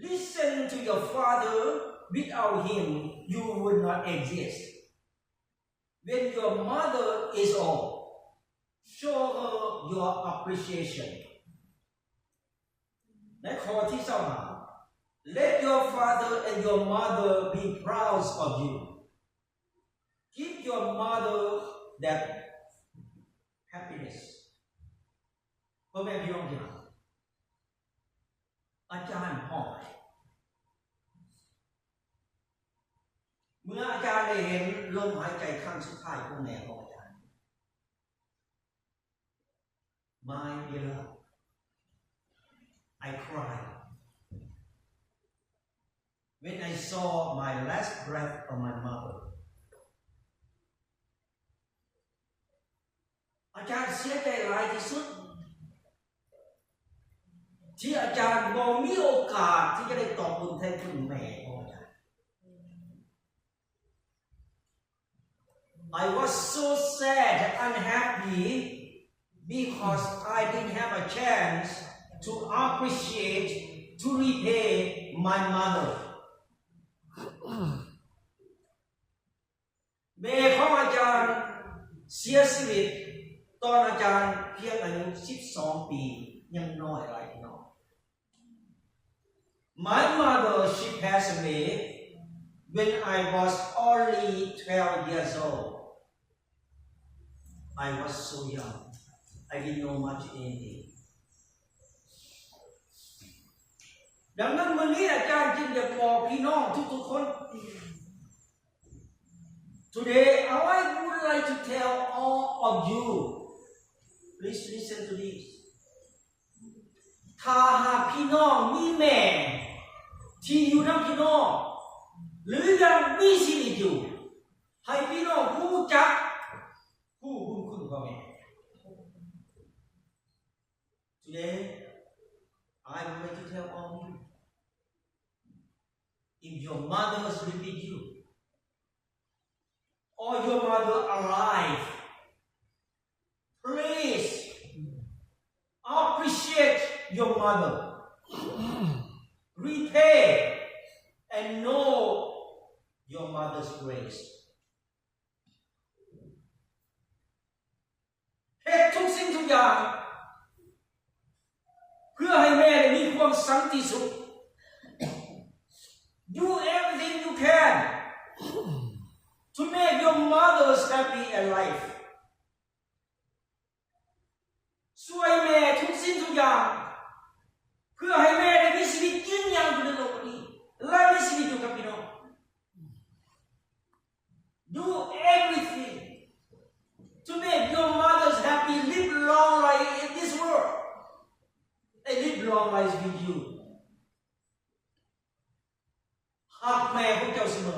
Listen to your father. Without him, you would not exist. When your mother is old, show her your appreciation. ໃນຂໍ້ທີຊາວຫ້າ Let your father and your mother be proud of you. Give your mother that happiness. ພໍ່ແມ່ພີ່ນ້ອງທີ່ຮັກ, ອາຈານຮ້ອງໄຫ້ ເມື່ອອາຈານໄດ້ເຫັນລົມຫາຍໃຈຄັ້ງສຸດທ້າຍຂອງແມ່ຂອງອາຈານ. My beloved, I cried when I saw my last breath of my mother. ອາຈານເສຍໃຈຫຼາຍທີ່ສຸດ ທີ່ອາຈານບໍ່ມີໂອກາດທີ່ຈະໄດ້ຕອບບຸນແທນຄຸນແມ່ຂອງອາຈານ. I was so sad and unhappy because I didn't have a chance to appreciate, to repay My mother. ແມ່ຂອງອາຈານເສຍຊີວິດຕອນອາຈານພຽງອາຍຸສິບສອງປີ ຍັງນ້ອຍຫຼາຍພີ່ນ້ອງ. My mother, she passed away when I was only twelve years old. I was so young. I didn't know much anything. ດັ່ງນັ້ນ ມື້ນີ້ອາຈານຈຶ່ງຢາກບອກພີ່ນ້ອງທຸກໆຄົນ Today, I would like to tell all of you, please listen to this. ຖ້າຫາກພີ່ນ້ອງມີແມ່ທີ່ຢູ່ນຳພີ່ນ້ອງ ຫຼື ຍັງມີຊີວິດຢູ່ ໃຫ້ພີ່ນ້ອງຮູ້ຈັກ ຮູ້ບຸນຄຸນຂອງແມ່. Today, I would like to tell all of you, if your mother is with you, or your mother alive, please appreciate your mother. Repay and know your mother's grace. ເຮັດທຸກສິ່ງທຸກຢ່າງ ເພື່ອໃຫ້ແມ່ໄດ້ມີຄວາມສັນຕິສຸກ. Do everything you can to make your mothers happy and life. ຊ່ວຍແມ່ທຸກສິ່ງທຸກຢ່າງ ເພື່ອໃຫ້ແມ່ໄດ້ມີຊີວິດຢືນຍາວຢູ່ໃນໂລກນີ້ ແລະ ມີຊີວິດຢູ່ກັບພີ່ນ້ອງ. Do everything to make your mothers happy. Live long life in this world and live long life with you. ຮັກແມ່ຂອງເຈົ້າສະເໝີ.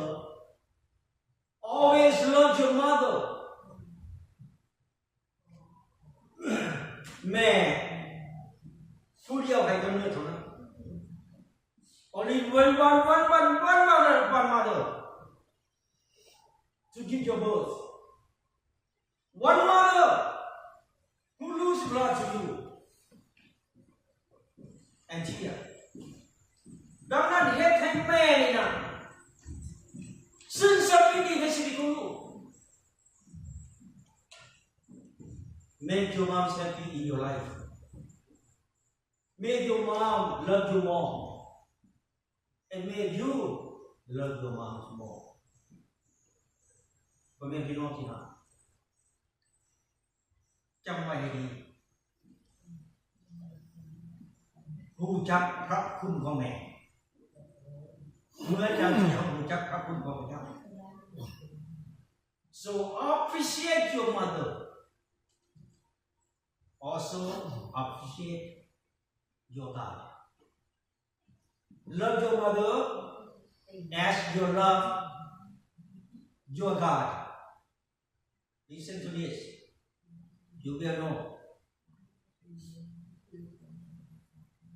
Always love your mother. ແມ່ຜູ້ດຽວໃຫ້ກຳເນີດເທົ່ານັ້ນ. Only one, one, one, one, one mother, one mother to give your birth. One mother who lose blood to you and tear. ດັ່ງນັ້ນ ເຮັດໃຫ້ແມ່ນີ້ນະ ຊຶມຊັບປີຕິໃນຊີວິດຂອງລູກ. Make your moms happy in your life. Make your mom love you more. And make you love your mom more. ພໍ່ແມ່ພີ່ນ້ອງທີ່ຮັກ, ຈຳໄວ້ໃຫ້ດີ, ຮູ້ຈັກພະຄຸນຂອງແມ່ ເໝືອນຢ່າງທີ່ເຮົາຮູ້ຈັກພະຄຸນຂອງພະເຈົ້າ. So appreciate your mother. Also appreciate your God. Love your mother as you love your God. Listen to this. You will know.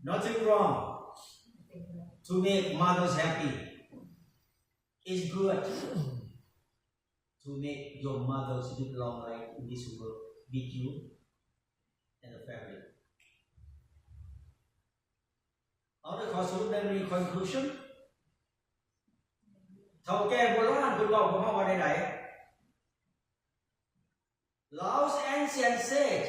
Nothing wrong to make mothers happy. It's good to make your mothers live long life in this world with you and the family. ເອົາ ເດີ ຂໍສະຫຼຸບໃນມື້ນີ້ conclusion. ເຖົ້າແກ່ໂບລານເພິ່ນເວົ້າກັບເຮົາວ່າໃດໆ? Laos ancient said,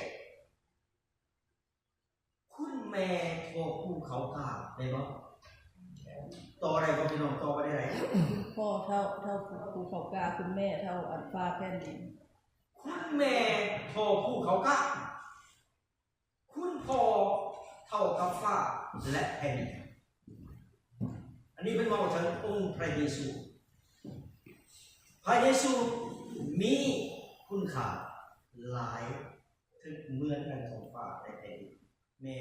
ຄຸນແມ່ທໍ່ພູເຂົາກ້າ ໄດ້ບໍ່? ຕໍ່ໄດ້ບໍ່ພີ່ນ້ອງ? ຕໍ່ວ່າໃດ? ພໍ່ເຖົ້າ ເຖົ້າພູເຂົາກ້າ, ຄຸນແມ່ເຖົ້າອັນຟ້າແຜ່ນດິນ. ຄຸນແມ່ທໍ່ພູເຂົາກ້າ. ຄຸນພໍ່ເທົ່າກັບຟ້າ ແລະ ແຜ່ນດິນ. ອັນນີ້ເພິ່ນເວົ້າເຖິງອົງພະເຢຊູ. ພະເຢຊູມີຄຸນຄ່າຫຼາຍ ເຖິງເໝືອນກັນຂອງຟ້າ ແລະ ແຜ່ນດິນ. ແມ່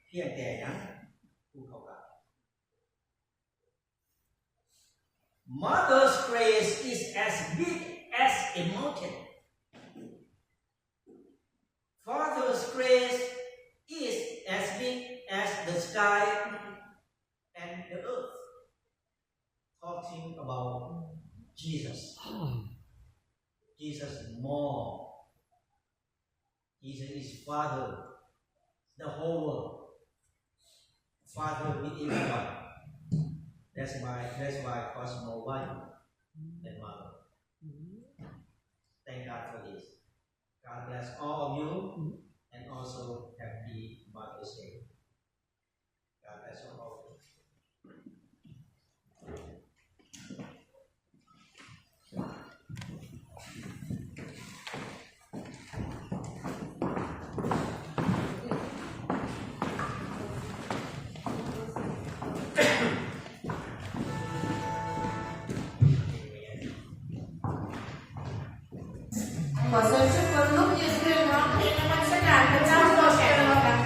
ພຽງແຕ່ຫຍັງ? ພູເຂົາກ້າ. Mother's grace is as big as a mountain. Father's grace is as big as the sky and the earth. Talking about Jesus. Jesus more. Jesus is Father, the whole world. Father with everyone. That's why, that's why Cosmo wife and mother. Thank God for this. God bless all of you and also happy Mother's Day. God bless all of you. ຂໍເຊີນທຸກຄົນລຸກຢືນຂຶ້ນຮ້ອງເພງນະມັດສະການພະເຈົ້າພ້ອມກັນ.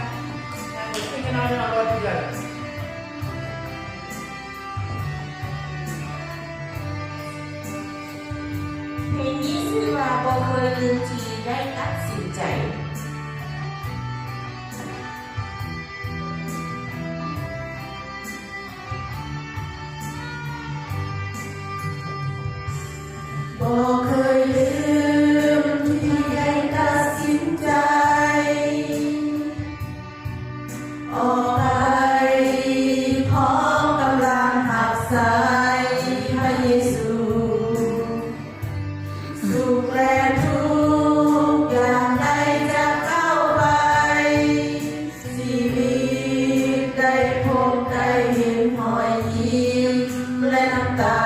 ເພງນີ້ຊື່ວ່າ ບໍ່ເຄີຍລືມທີ່ໄດ້ຕັດສິນໃຈ. ບໍ່ເຄີຍລືມທີ່ໄດ້ຕັດສິນໃຈ ອອກໄປພ້ອມກຳລັງຮັບໃຊ້ພະເຢຊູ. ສຸກແລທຸກຢ່າງໄດ້ຈາກເຈົ້າໄປ, ຊີວິດໄດ້ພົບໄດ້ເຫັນຮອຍຍິ້ມ ແລະ ນ້ຳຕາ.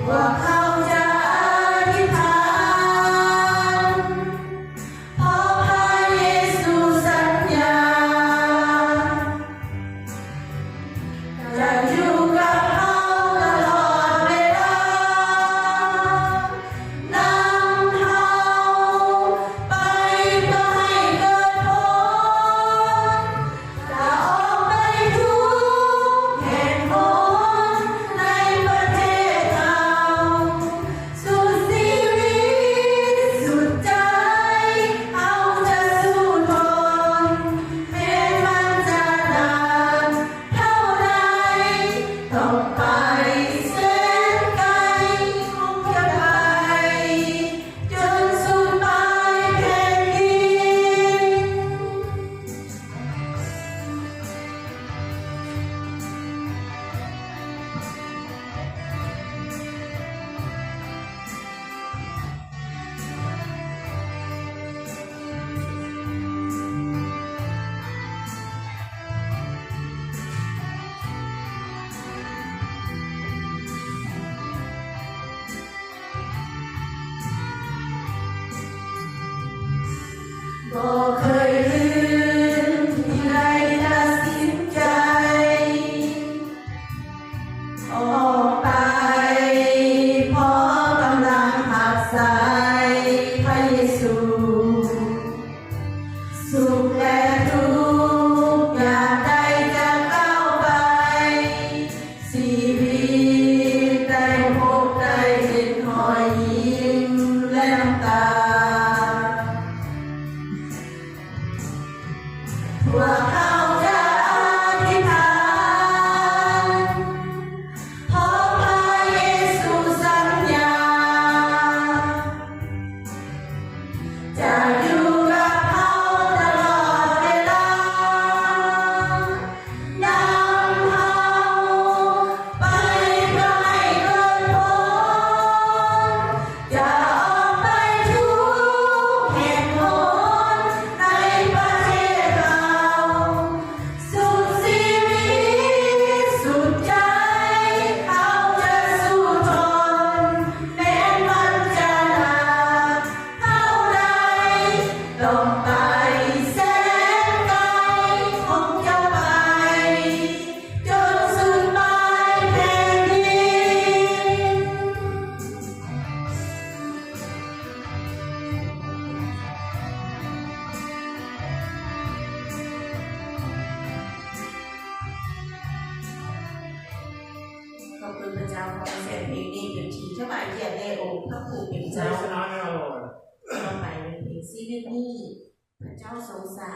ພວກເຮົາຈະອະທິຖານ ເພາະພະເຢຊູສັນຍາ ຈະຢູ່ກັບເຮົາຕະຫຼອດເວລາ, ນຳເຮົາໄປເພື່ອໃຫ້ເກີດຜົນ, ຈະອອກໄປທຸກແຫ່ງຫົນໃນປະເທດເຮົາ. ສຸດຊີວິດສຸດໃຈເຮົາຈະສູ້ທົນ, ແມ່ນມັນຈະໜັກເທົ່າໃດ ຕ້ອງໄປແສນໄກ, ຄົງຈະໄປຈົນສຸດປາຍແຜ່ນດິນ. ບໍ່ເຄີຍລືມທີ່ໄດ້ຕັດສິນໃຈ ອອກໄປພ້ອມກຳລັງຮັບໃຊ້ພະເຢຊູ. ສຸກແລທຸກຢ່າງໄດ້ຈາກເຈົ້າໄປ, ຊີວິດໄດ້ພົບໄດ້ເຫັນຮອຍຍິ້ມ ແລະ ນ້ຳຕາ. ພວກເຮົາຈະອະທິຖານ ເພາະພະເຢຊູສັນຍາ ຈະຢູ່ກັບເຮົາຕະຫຼອດເວລາ, ນຳເຮົາໄປເພື່ອໃຫ້ເກີດຜົນ, ຈະອອກໄປທຸກແຫ່ງຫົນໃນປະເທດເຮົາ. ສຸດຊີວິດສຸດໃຈເຮົາຈະສູ້ທົນ, ແມ່ນມັນຈະໜັກເທົ່າໃດ, ຕ້ອງໄປແສນໄກ, ຄົງຈະໄປຈົນສຸດປາຍແຜ່ນດິນ. ຂອບຄຸນພະເຈົ້າ ຂໍແສງເພງນີ້ເປັນທີ່ຖວາຍກຽດແດ່ອົງພະຜູ້ເປັນເຈົ້າ. Praise the Lord. ຕໍ່ໄປເປັນເພງຊີວິດນີ້ ພະເຈົ້າຊົງສາ.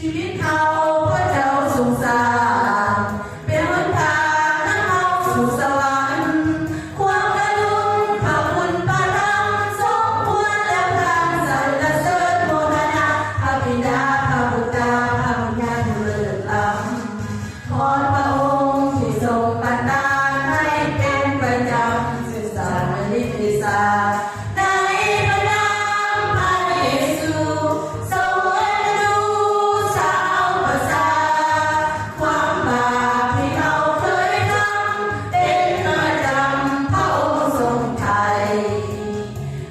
ຊີວິດເຮົາພະເຈົ້າຊົງສ້າງ ເປັນຫົນທາງນຳເຮົາສູ່ສະຫວັນ. ຄວາມກະລຸນພະຄຸນພະທຳ ສົມຄວນແລ້ວທ່ານສັນລະເສີນໂມທະນາ ພະບິດາ ພະບຸດຕາ ພະວິນຍານຜູ້ເລີດລ້ຳ. ຂອບພະອົງທີ່ຊົງປະທານໃຫ້ເປັນປະຈຳ ສືບສານມະລິເດຊາ ໃນພະນາມພະເຢຊູ ຊົງເອັນດູຊາວປະຊາ ຄວາມບາບທີ່ເຮົາເຄີຍທຳເປັນປະຈຳ ພະອົງຊົງໄຖ່.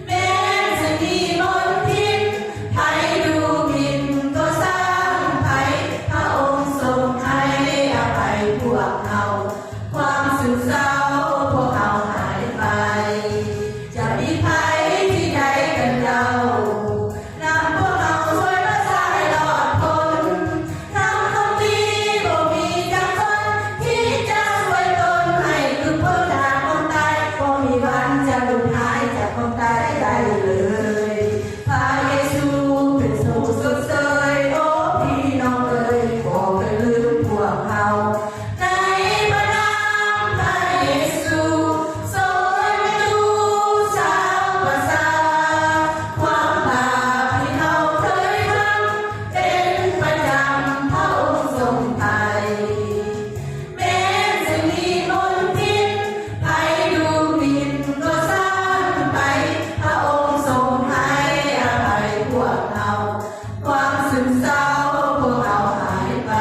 ແມ່ນຊິມີມົນທິນ ໃຜດູໝິ່ນກໍຊ່າງໄປ ພະອົງຊົງໃຫ້ອະໄພພວກເຮົາ ຄວາມຊຶມເສົ້າພວກເຮົາຫາຍໄປ ຈະມີໄພທີ່ໃດກັນເຈົ້າ ນຳພວກເຮົາຊ່ວຍພາສາໃຫ້ລອດພົ້ນ ທັງຄົນດີບໍ່ມີຈັກຄົນ ທີ່ຈະຊ່ວຍຕົນໃຫ້ຫຼຸດພົ້ນຈາກຄວາມຕາຍ ບໍ່ມີວັນຈະຫຼຸດຫາຍຈາກຄວາມຕາຍໄດ້ເລີຍ. ພະເຢຊູເປັນຜູ້ຊົດເຊີຍ ໂອ ພີ່ນ້ອງເອີຍ ບໍ່ເຄີຍລືມພວກເຮົາ ໃນພະນາມພະເຢຊູ ຊົງເອັນດູຊາວປະຊາ ຄວາມບາບທີ່ເຮົາເຄີຍທຳເປັນປະຈຳ ພະອົງຊົງໄຖ່. ແມ່ນຊິມີມົນທິນ ໃຜດູໝິ່ນກໍຊ່າງໄປ ພະອົງຊົງໃຫ້ອະໄພພວກເຮົາ ຄວາມຊຶມເສົ້າພວກເຮົາຫາຍໄປ.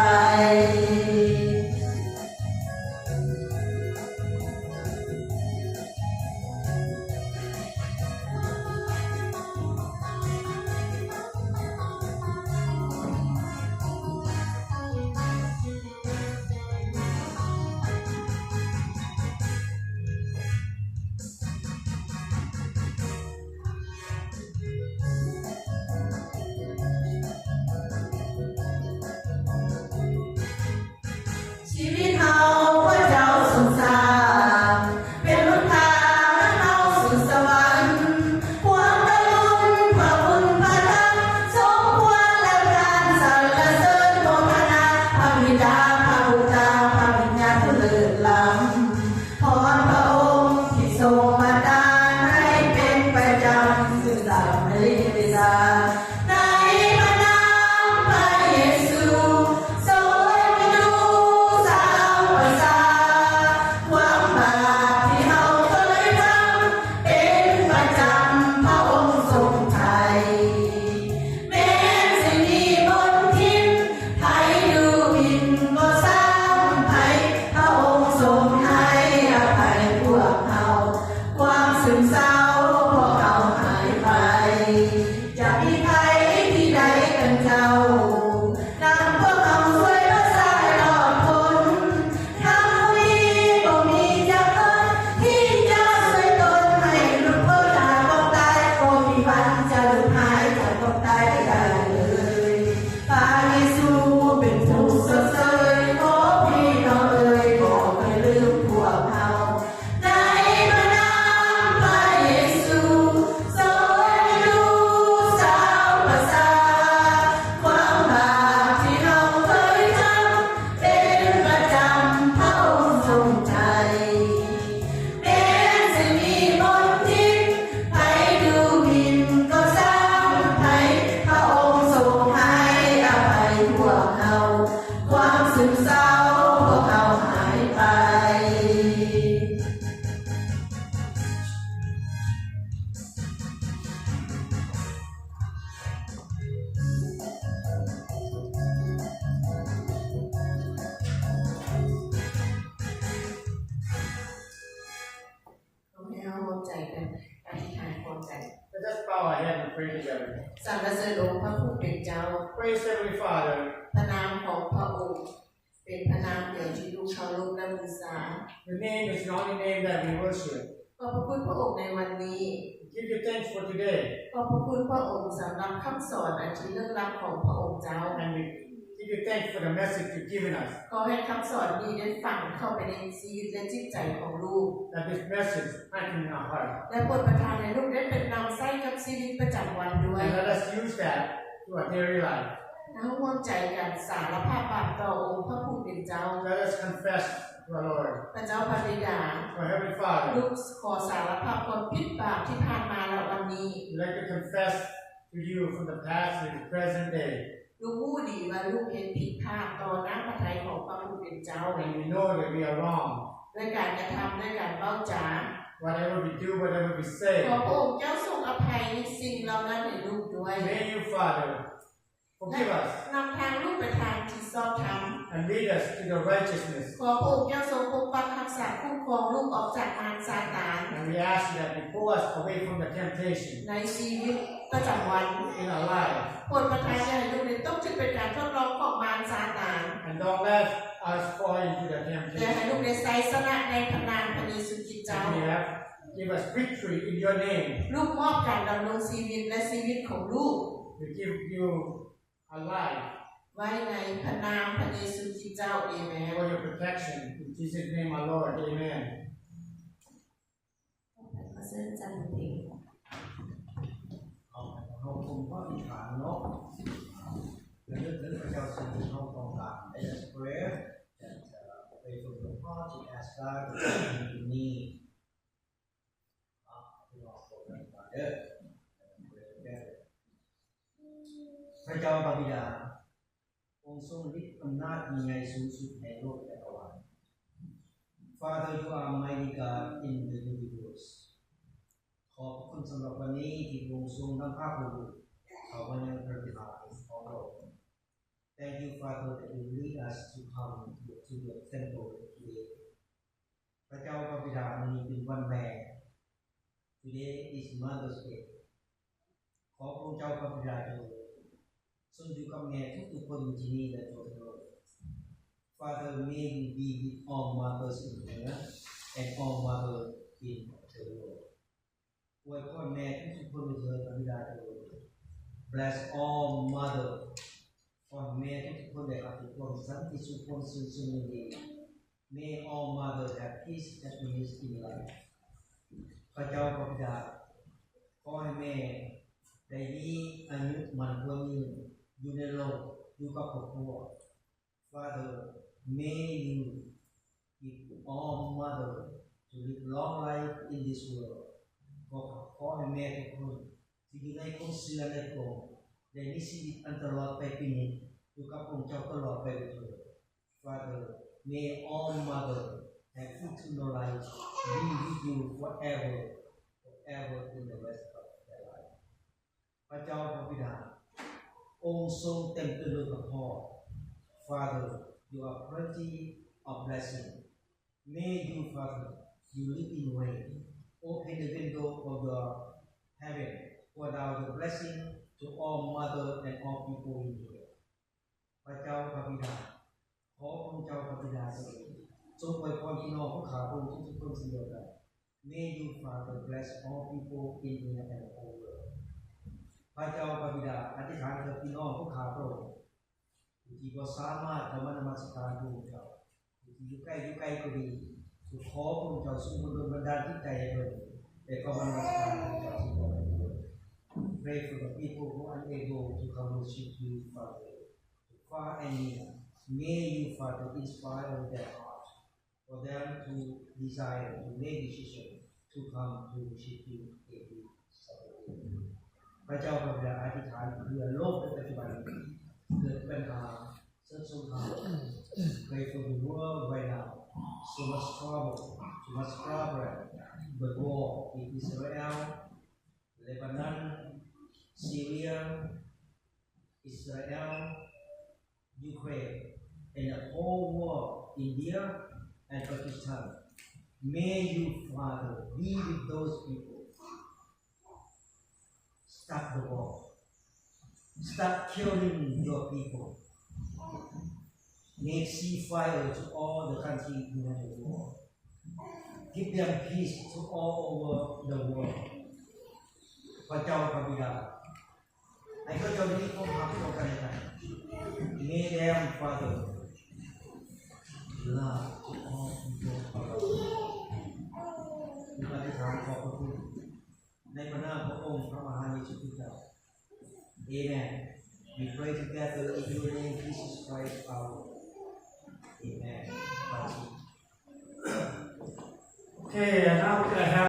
ຊີວິດເຮົາພະເຈົ້າຊົງສ້າງ ເປັນຫົນທາງນຳເຮົາສູ່ສະຫວັນ. ຄວາມກະລຸນພະຄຸນພະທຳ ສົມຄວນແລ້ວທ່ານສັນລະເສີນໂມທະນາ ພະບິດາ ພະບຸດຕາ ພະວິນຍານຜູ້ເລີດລ້ຳ. ຂອບພະອົງທີ່ຊົງປະທານໃຫ້ເປັນປະຈຳ ສືບສານມະລິເດຊາ ໃນພະນາມພະເຢຊູ ຊົງເອັນດູຊາວປະຊາ ຄວາມບາບທີ່ເຮົາເຄີຍທຳເປັນປະຈຳ ພະອົງຊົງໄຖ່. ແມ່ນຊິມີມົນທິນ ໃຜດູໝິ່ນກໍຊ່າງໄປ ພະອົງຊົງໃຫ້ອະໄພພວກເຮົາ ຄວາມຊຶມເສົ້າພວກເຮົາຫາຍໄປ ຈະມີໄພທີ່ໃດກັນເຈົ້າ ນຳພວກເຮົາຊ່ວຍພາສາໃຫ້ລອດພົ້ນ ທຳດີບໍ່ມີຈັກຄົນ ທີ່ຈະຊ່ວຍຕົນໃຫ້ຫຼຸດພົ້ນຈາກຄວາມຕາຍ ບໍ່ມີວັນຈະຫຼຸດຫາຍຈາກຄວາມຕາຍໄດ້ເລີຍ. ພະເຢຊູເປັນຜູ້ຊົດເຊີຍ ໂອ ພີ່ນ້ອງເອີຍ ບໍ່ເຄີຍລືມພວກເຮົາ ໃນພະນາມພະເຢຊູ ຊົງເອັນດູຊາວປະຊາ ຄວາມບາບທີ່ເຮົາເຄີຍທຳເປັນປະຈຳ ພະອົງຊົງໄຖ່. ແມ່ນຊິມີມົນທິນ ໃຜດູໝິ່ນກໍຊ່າງໄປ ພະອົງຊົງໃຫ້ອະໄພພວກເຮົາ ຄວາມຊຶມເສົ້າພວກເຮົາຫາຍໄປ. ຂໍໃຫ້ເຮົາຮ່ວມໃຈກັນອະທິຖານຮ່ວມກັນ. Let us bow our head and pray together. ສັນລະເສີນອົງພະຜູ້ເປັນເຈົ້າ. Praise Heavenly Father. ພະນາມຂອງພະອົງ ເປັນພະນາມດຽວທີ່ລູກເຄົາລົບ ແລະ ບູຊາ. Your name is the only name that we worship. ຂອບພະຄຸນພະອົງໃນວັນນີ້. We give you thanks for today. ຂອບພະຄຸນພະອົງສຳລັບຄຳສອນອັນທີ່ເລິກລັບຂອງພະອົງເຈົ້າ. And we give you thanks for the message you've given us. ຂໍໃຫ້ຄຳສອນນີ້ໄດ້ຝັງເຂົ້າໄປໃນຊີວິດ ແລະ ຈິດໃຈຂອງລູກ. That this message planted in our heart. ແລະ ໂປດປະທານໃຫ້ລູກໄດ້ເປັນນຳໃຊ້ກັບຊີວິດປະຈຳວັນດ້ວຍ. And let us use that to our daily life. ເຮົາຮ່ວມໃຈກັນສາລະພາບບາບຕໍ່ອົງພະຜູ້ເປັນເຈົ້າ. Let us confess to our Lord, ພະເຈົ້າພະບິດາ, our Heavenly Father. ລູກຂໍສາລະພາບຄວາມຜິດບາບທີ່ຜ່ານມາ ແລະ ວັນນີ້. We'd like to confess to you from the past to the present day. ລູກຮູ້ດີວ່າລູກເຮັດຜິດພາດຕໍ່ນ້ຳພະໄທຂອງພະຜູ້ເປັນເຈົ້າ And we know that we are wrong. ດ້ວຍການກະທຳ, ດ້ວຍການເວົ້າຈາ. Whatever we do, whatever we say. ຂໍພະອົງເຈົ້າຊົງອະໄພສິ່ງເຫຼົ່ານັ້ນໃຫ້ລູກດ້ວຍ. May you, Father, forgive us. ນຳທາງລູກໄປທາງທີ່ຊອບທຳ. And lead us to the righteousness. ຂໍພະອົງເຈົ້າຊົງປົກປັກຮັກສາຄຸ້ມຄອງລູກອອກຈາກມານຊາຕານ. And we ask you that you pull us away from the temptation ໃນຊີວິດປະຈຳວັນ. In our life. ໂປດປະທານຢ່າໃຫ້ລູກໄດ້ຕົກຖືກເປັນການທົດລອງຂອງມານຊາຕານ. And don't let us fall into the temptation. ແຕ່ໃຫ້ລູກໄດ້ໄຊຊະນະໃນພະນາມພະເຢຊູຄຣິດເຈົ້າ. And you have, give us victory in your name. ລູກມອບການດຳລົງຊີວິດ ແລະ ຊີວິດຂອງລູກ. We give you our life. ໄວ້ໃນພະນາມພະເຢຊູຄຣິດເຈົ້າ. ເອເມນ. For your protection. In Jesus' name, our Lord. Amen. ຂໍເຊີນອາຈານເພງ. ເຮົາ ເຮົາຄົງພະອະທິຖານເນາະ ລະນຶກເຖິງພະເຈົ້າສິ່ງທີ່ເຮົາຕ້ອງການ. Let us pray that, uh, pray for your heart to ask God what you need. ເອົາ ພີ່ນ້ອງພວກນັ້ນມາເດີ Pray together. ພະເຈົ້າພະບິດາ ອົງຊົງລິດອຳນາດຍິ່ງໃຫຍ່ສູງສຸດໃນໂລກຈັກກະວານ. Father, you are mighty God in the universe. ຂອບພະຄຸນສຳລັບວັນນີ້ທີ່ພະອົງຊົງນຳພາພວກລູກເຂົ້າມາຍັງພະວິຫານຂອງພະອົງ. Thank you, Father, that you lead us to come to your temple today. ພະເຈົ້າພະບິດາ, ມື້ນີ້ເປັນວັນແມ່. Today is Mother's Day. ຂໍພະອົງເຈົ້າພະບິດາເຈົ້າ ຊົງຢູ່ກັບແມ່ທຸກໆຄົນຢູ່ທີ່ນີ້ ແລະ ທົ່ວທັງໂລກ. Father, may you be with all mothers in here and all mothers in the world. ອວຍພອນແມ່ທຸກໆຄົນເທີ້ນພະບິດາເຈົ້າ. Bless all mother. ຂໍໃຫ້ແມ່ທຸກໆຄົນໄດ້ຮັບແຕ່ຄວາມສັນຕິສຸກ, ຄວາມຊື່ນຊົມຍິນດີ. May all mother have peace, happiness in life. ພະເຈົ້າພະບິດາ, ຂໍໃຫ້ແມ່ໄດ້ມີອາຍຸໝັ້ນຂວັນຍືນຢູ່ໃນໂລກ, ຢູ່ກັບຄອບຄົວ. Father, may you give all mother to live long life in this world. ຂໍ ຂໍໃຫ້ແມ່ທຸກຄົນທີ່ຢູ່ໃນຄວາມເຊື່ອໃນພະອົງ ໄດ້ມີຊີວິດອັນຕະຫຼອດໄປເປັນນິດ ຢູ່ກັບພະອົງເຈົ້າຕະຫຼອດໄປເທີ້ນ. Father, may all mother have eternal life, be with you forever, forever in the rest of their life. ພະເຈົ້າພະບິດາ, ອົງຊົງເຕັມໄປດ້ວຍພະພອນ. Father, you are plenty of blessing. May you, Father, you live in rain. Open the window of your heaven, pour down the blessing to all mother and all people in here. ພະເຈົ້າພະບິດາ, ຂໍພະອົງເຈົ້າພະບິດາເຈົ້າ ຊົງອວຍພອນພີ່ນ້ອງຂອງຂ້າພະອົງທຸກໆຄົນເຊັ່ນດຽວກັນ. May you, Father, bless all people in here and all world. ພະເຈົ້າພະບິດາ, ອະທິຖານເຖິງພີ່ນ້ອງຂອງຂ້າພະອົງ ຜູ້ທີ່ບໍ່ສາມາດເຂົ້າມານະມັດສະການພະອົງເຈົ້າ, ຜູ້ທີ່ຢູ່ໃກ້ຢູ່ໄກກໍດີ, ຂໍພະອົງເຈົ້າຊົງບັນດົນບັນດານຈິດໃຈໃຫ້ເພິ່ນໄດ້ເຂົ້າມານະມັດສະການພະອົງເຈົ້າທີ່ບໍ່ໄດ້. Pray for the people who are unable to come worship you, Father, far and near. May you, Father, inspire their heart for them to desire to make decision to come to worship you every Saturday. ພະເຈົ້າ ຂ້າພະເຈົ້າອະທິຖານເພື່ອໂລກໃນປັດຈຸບັນ ເກີດບັນຫາເຊິ່ງສົງຄາມ. Pray for the world right now. So much trouble, so much problem. The war in Israel, Lebanon, Syria, Israel, Ukraine, and the whole world, India and Pakistan. May you, Father, be with those people. Stop the war. Stop killing your people. Make ceasefire to all the countries in the world. Give them peace to all over the world. ພະເຈົ້າ ພະບິດາ ໃຫ້ເຂົາເຈົ້າມີຄວາມຮັກຕໍ່ກັນແລະກັນ. May them, Father, love to all people around. ອະທິຖານຂອບພະຄຸນໃນພະນາມພະອົງພະມະຫາເຢຊູຄຣິດເຈົ້າ. ເອເມນ. We pray together in your name, Jesus Christ, our Lord. Amen. Okay, now we have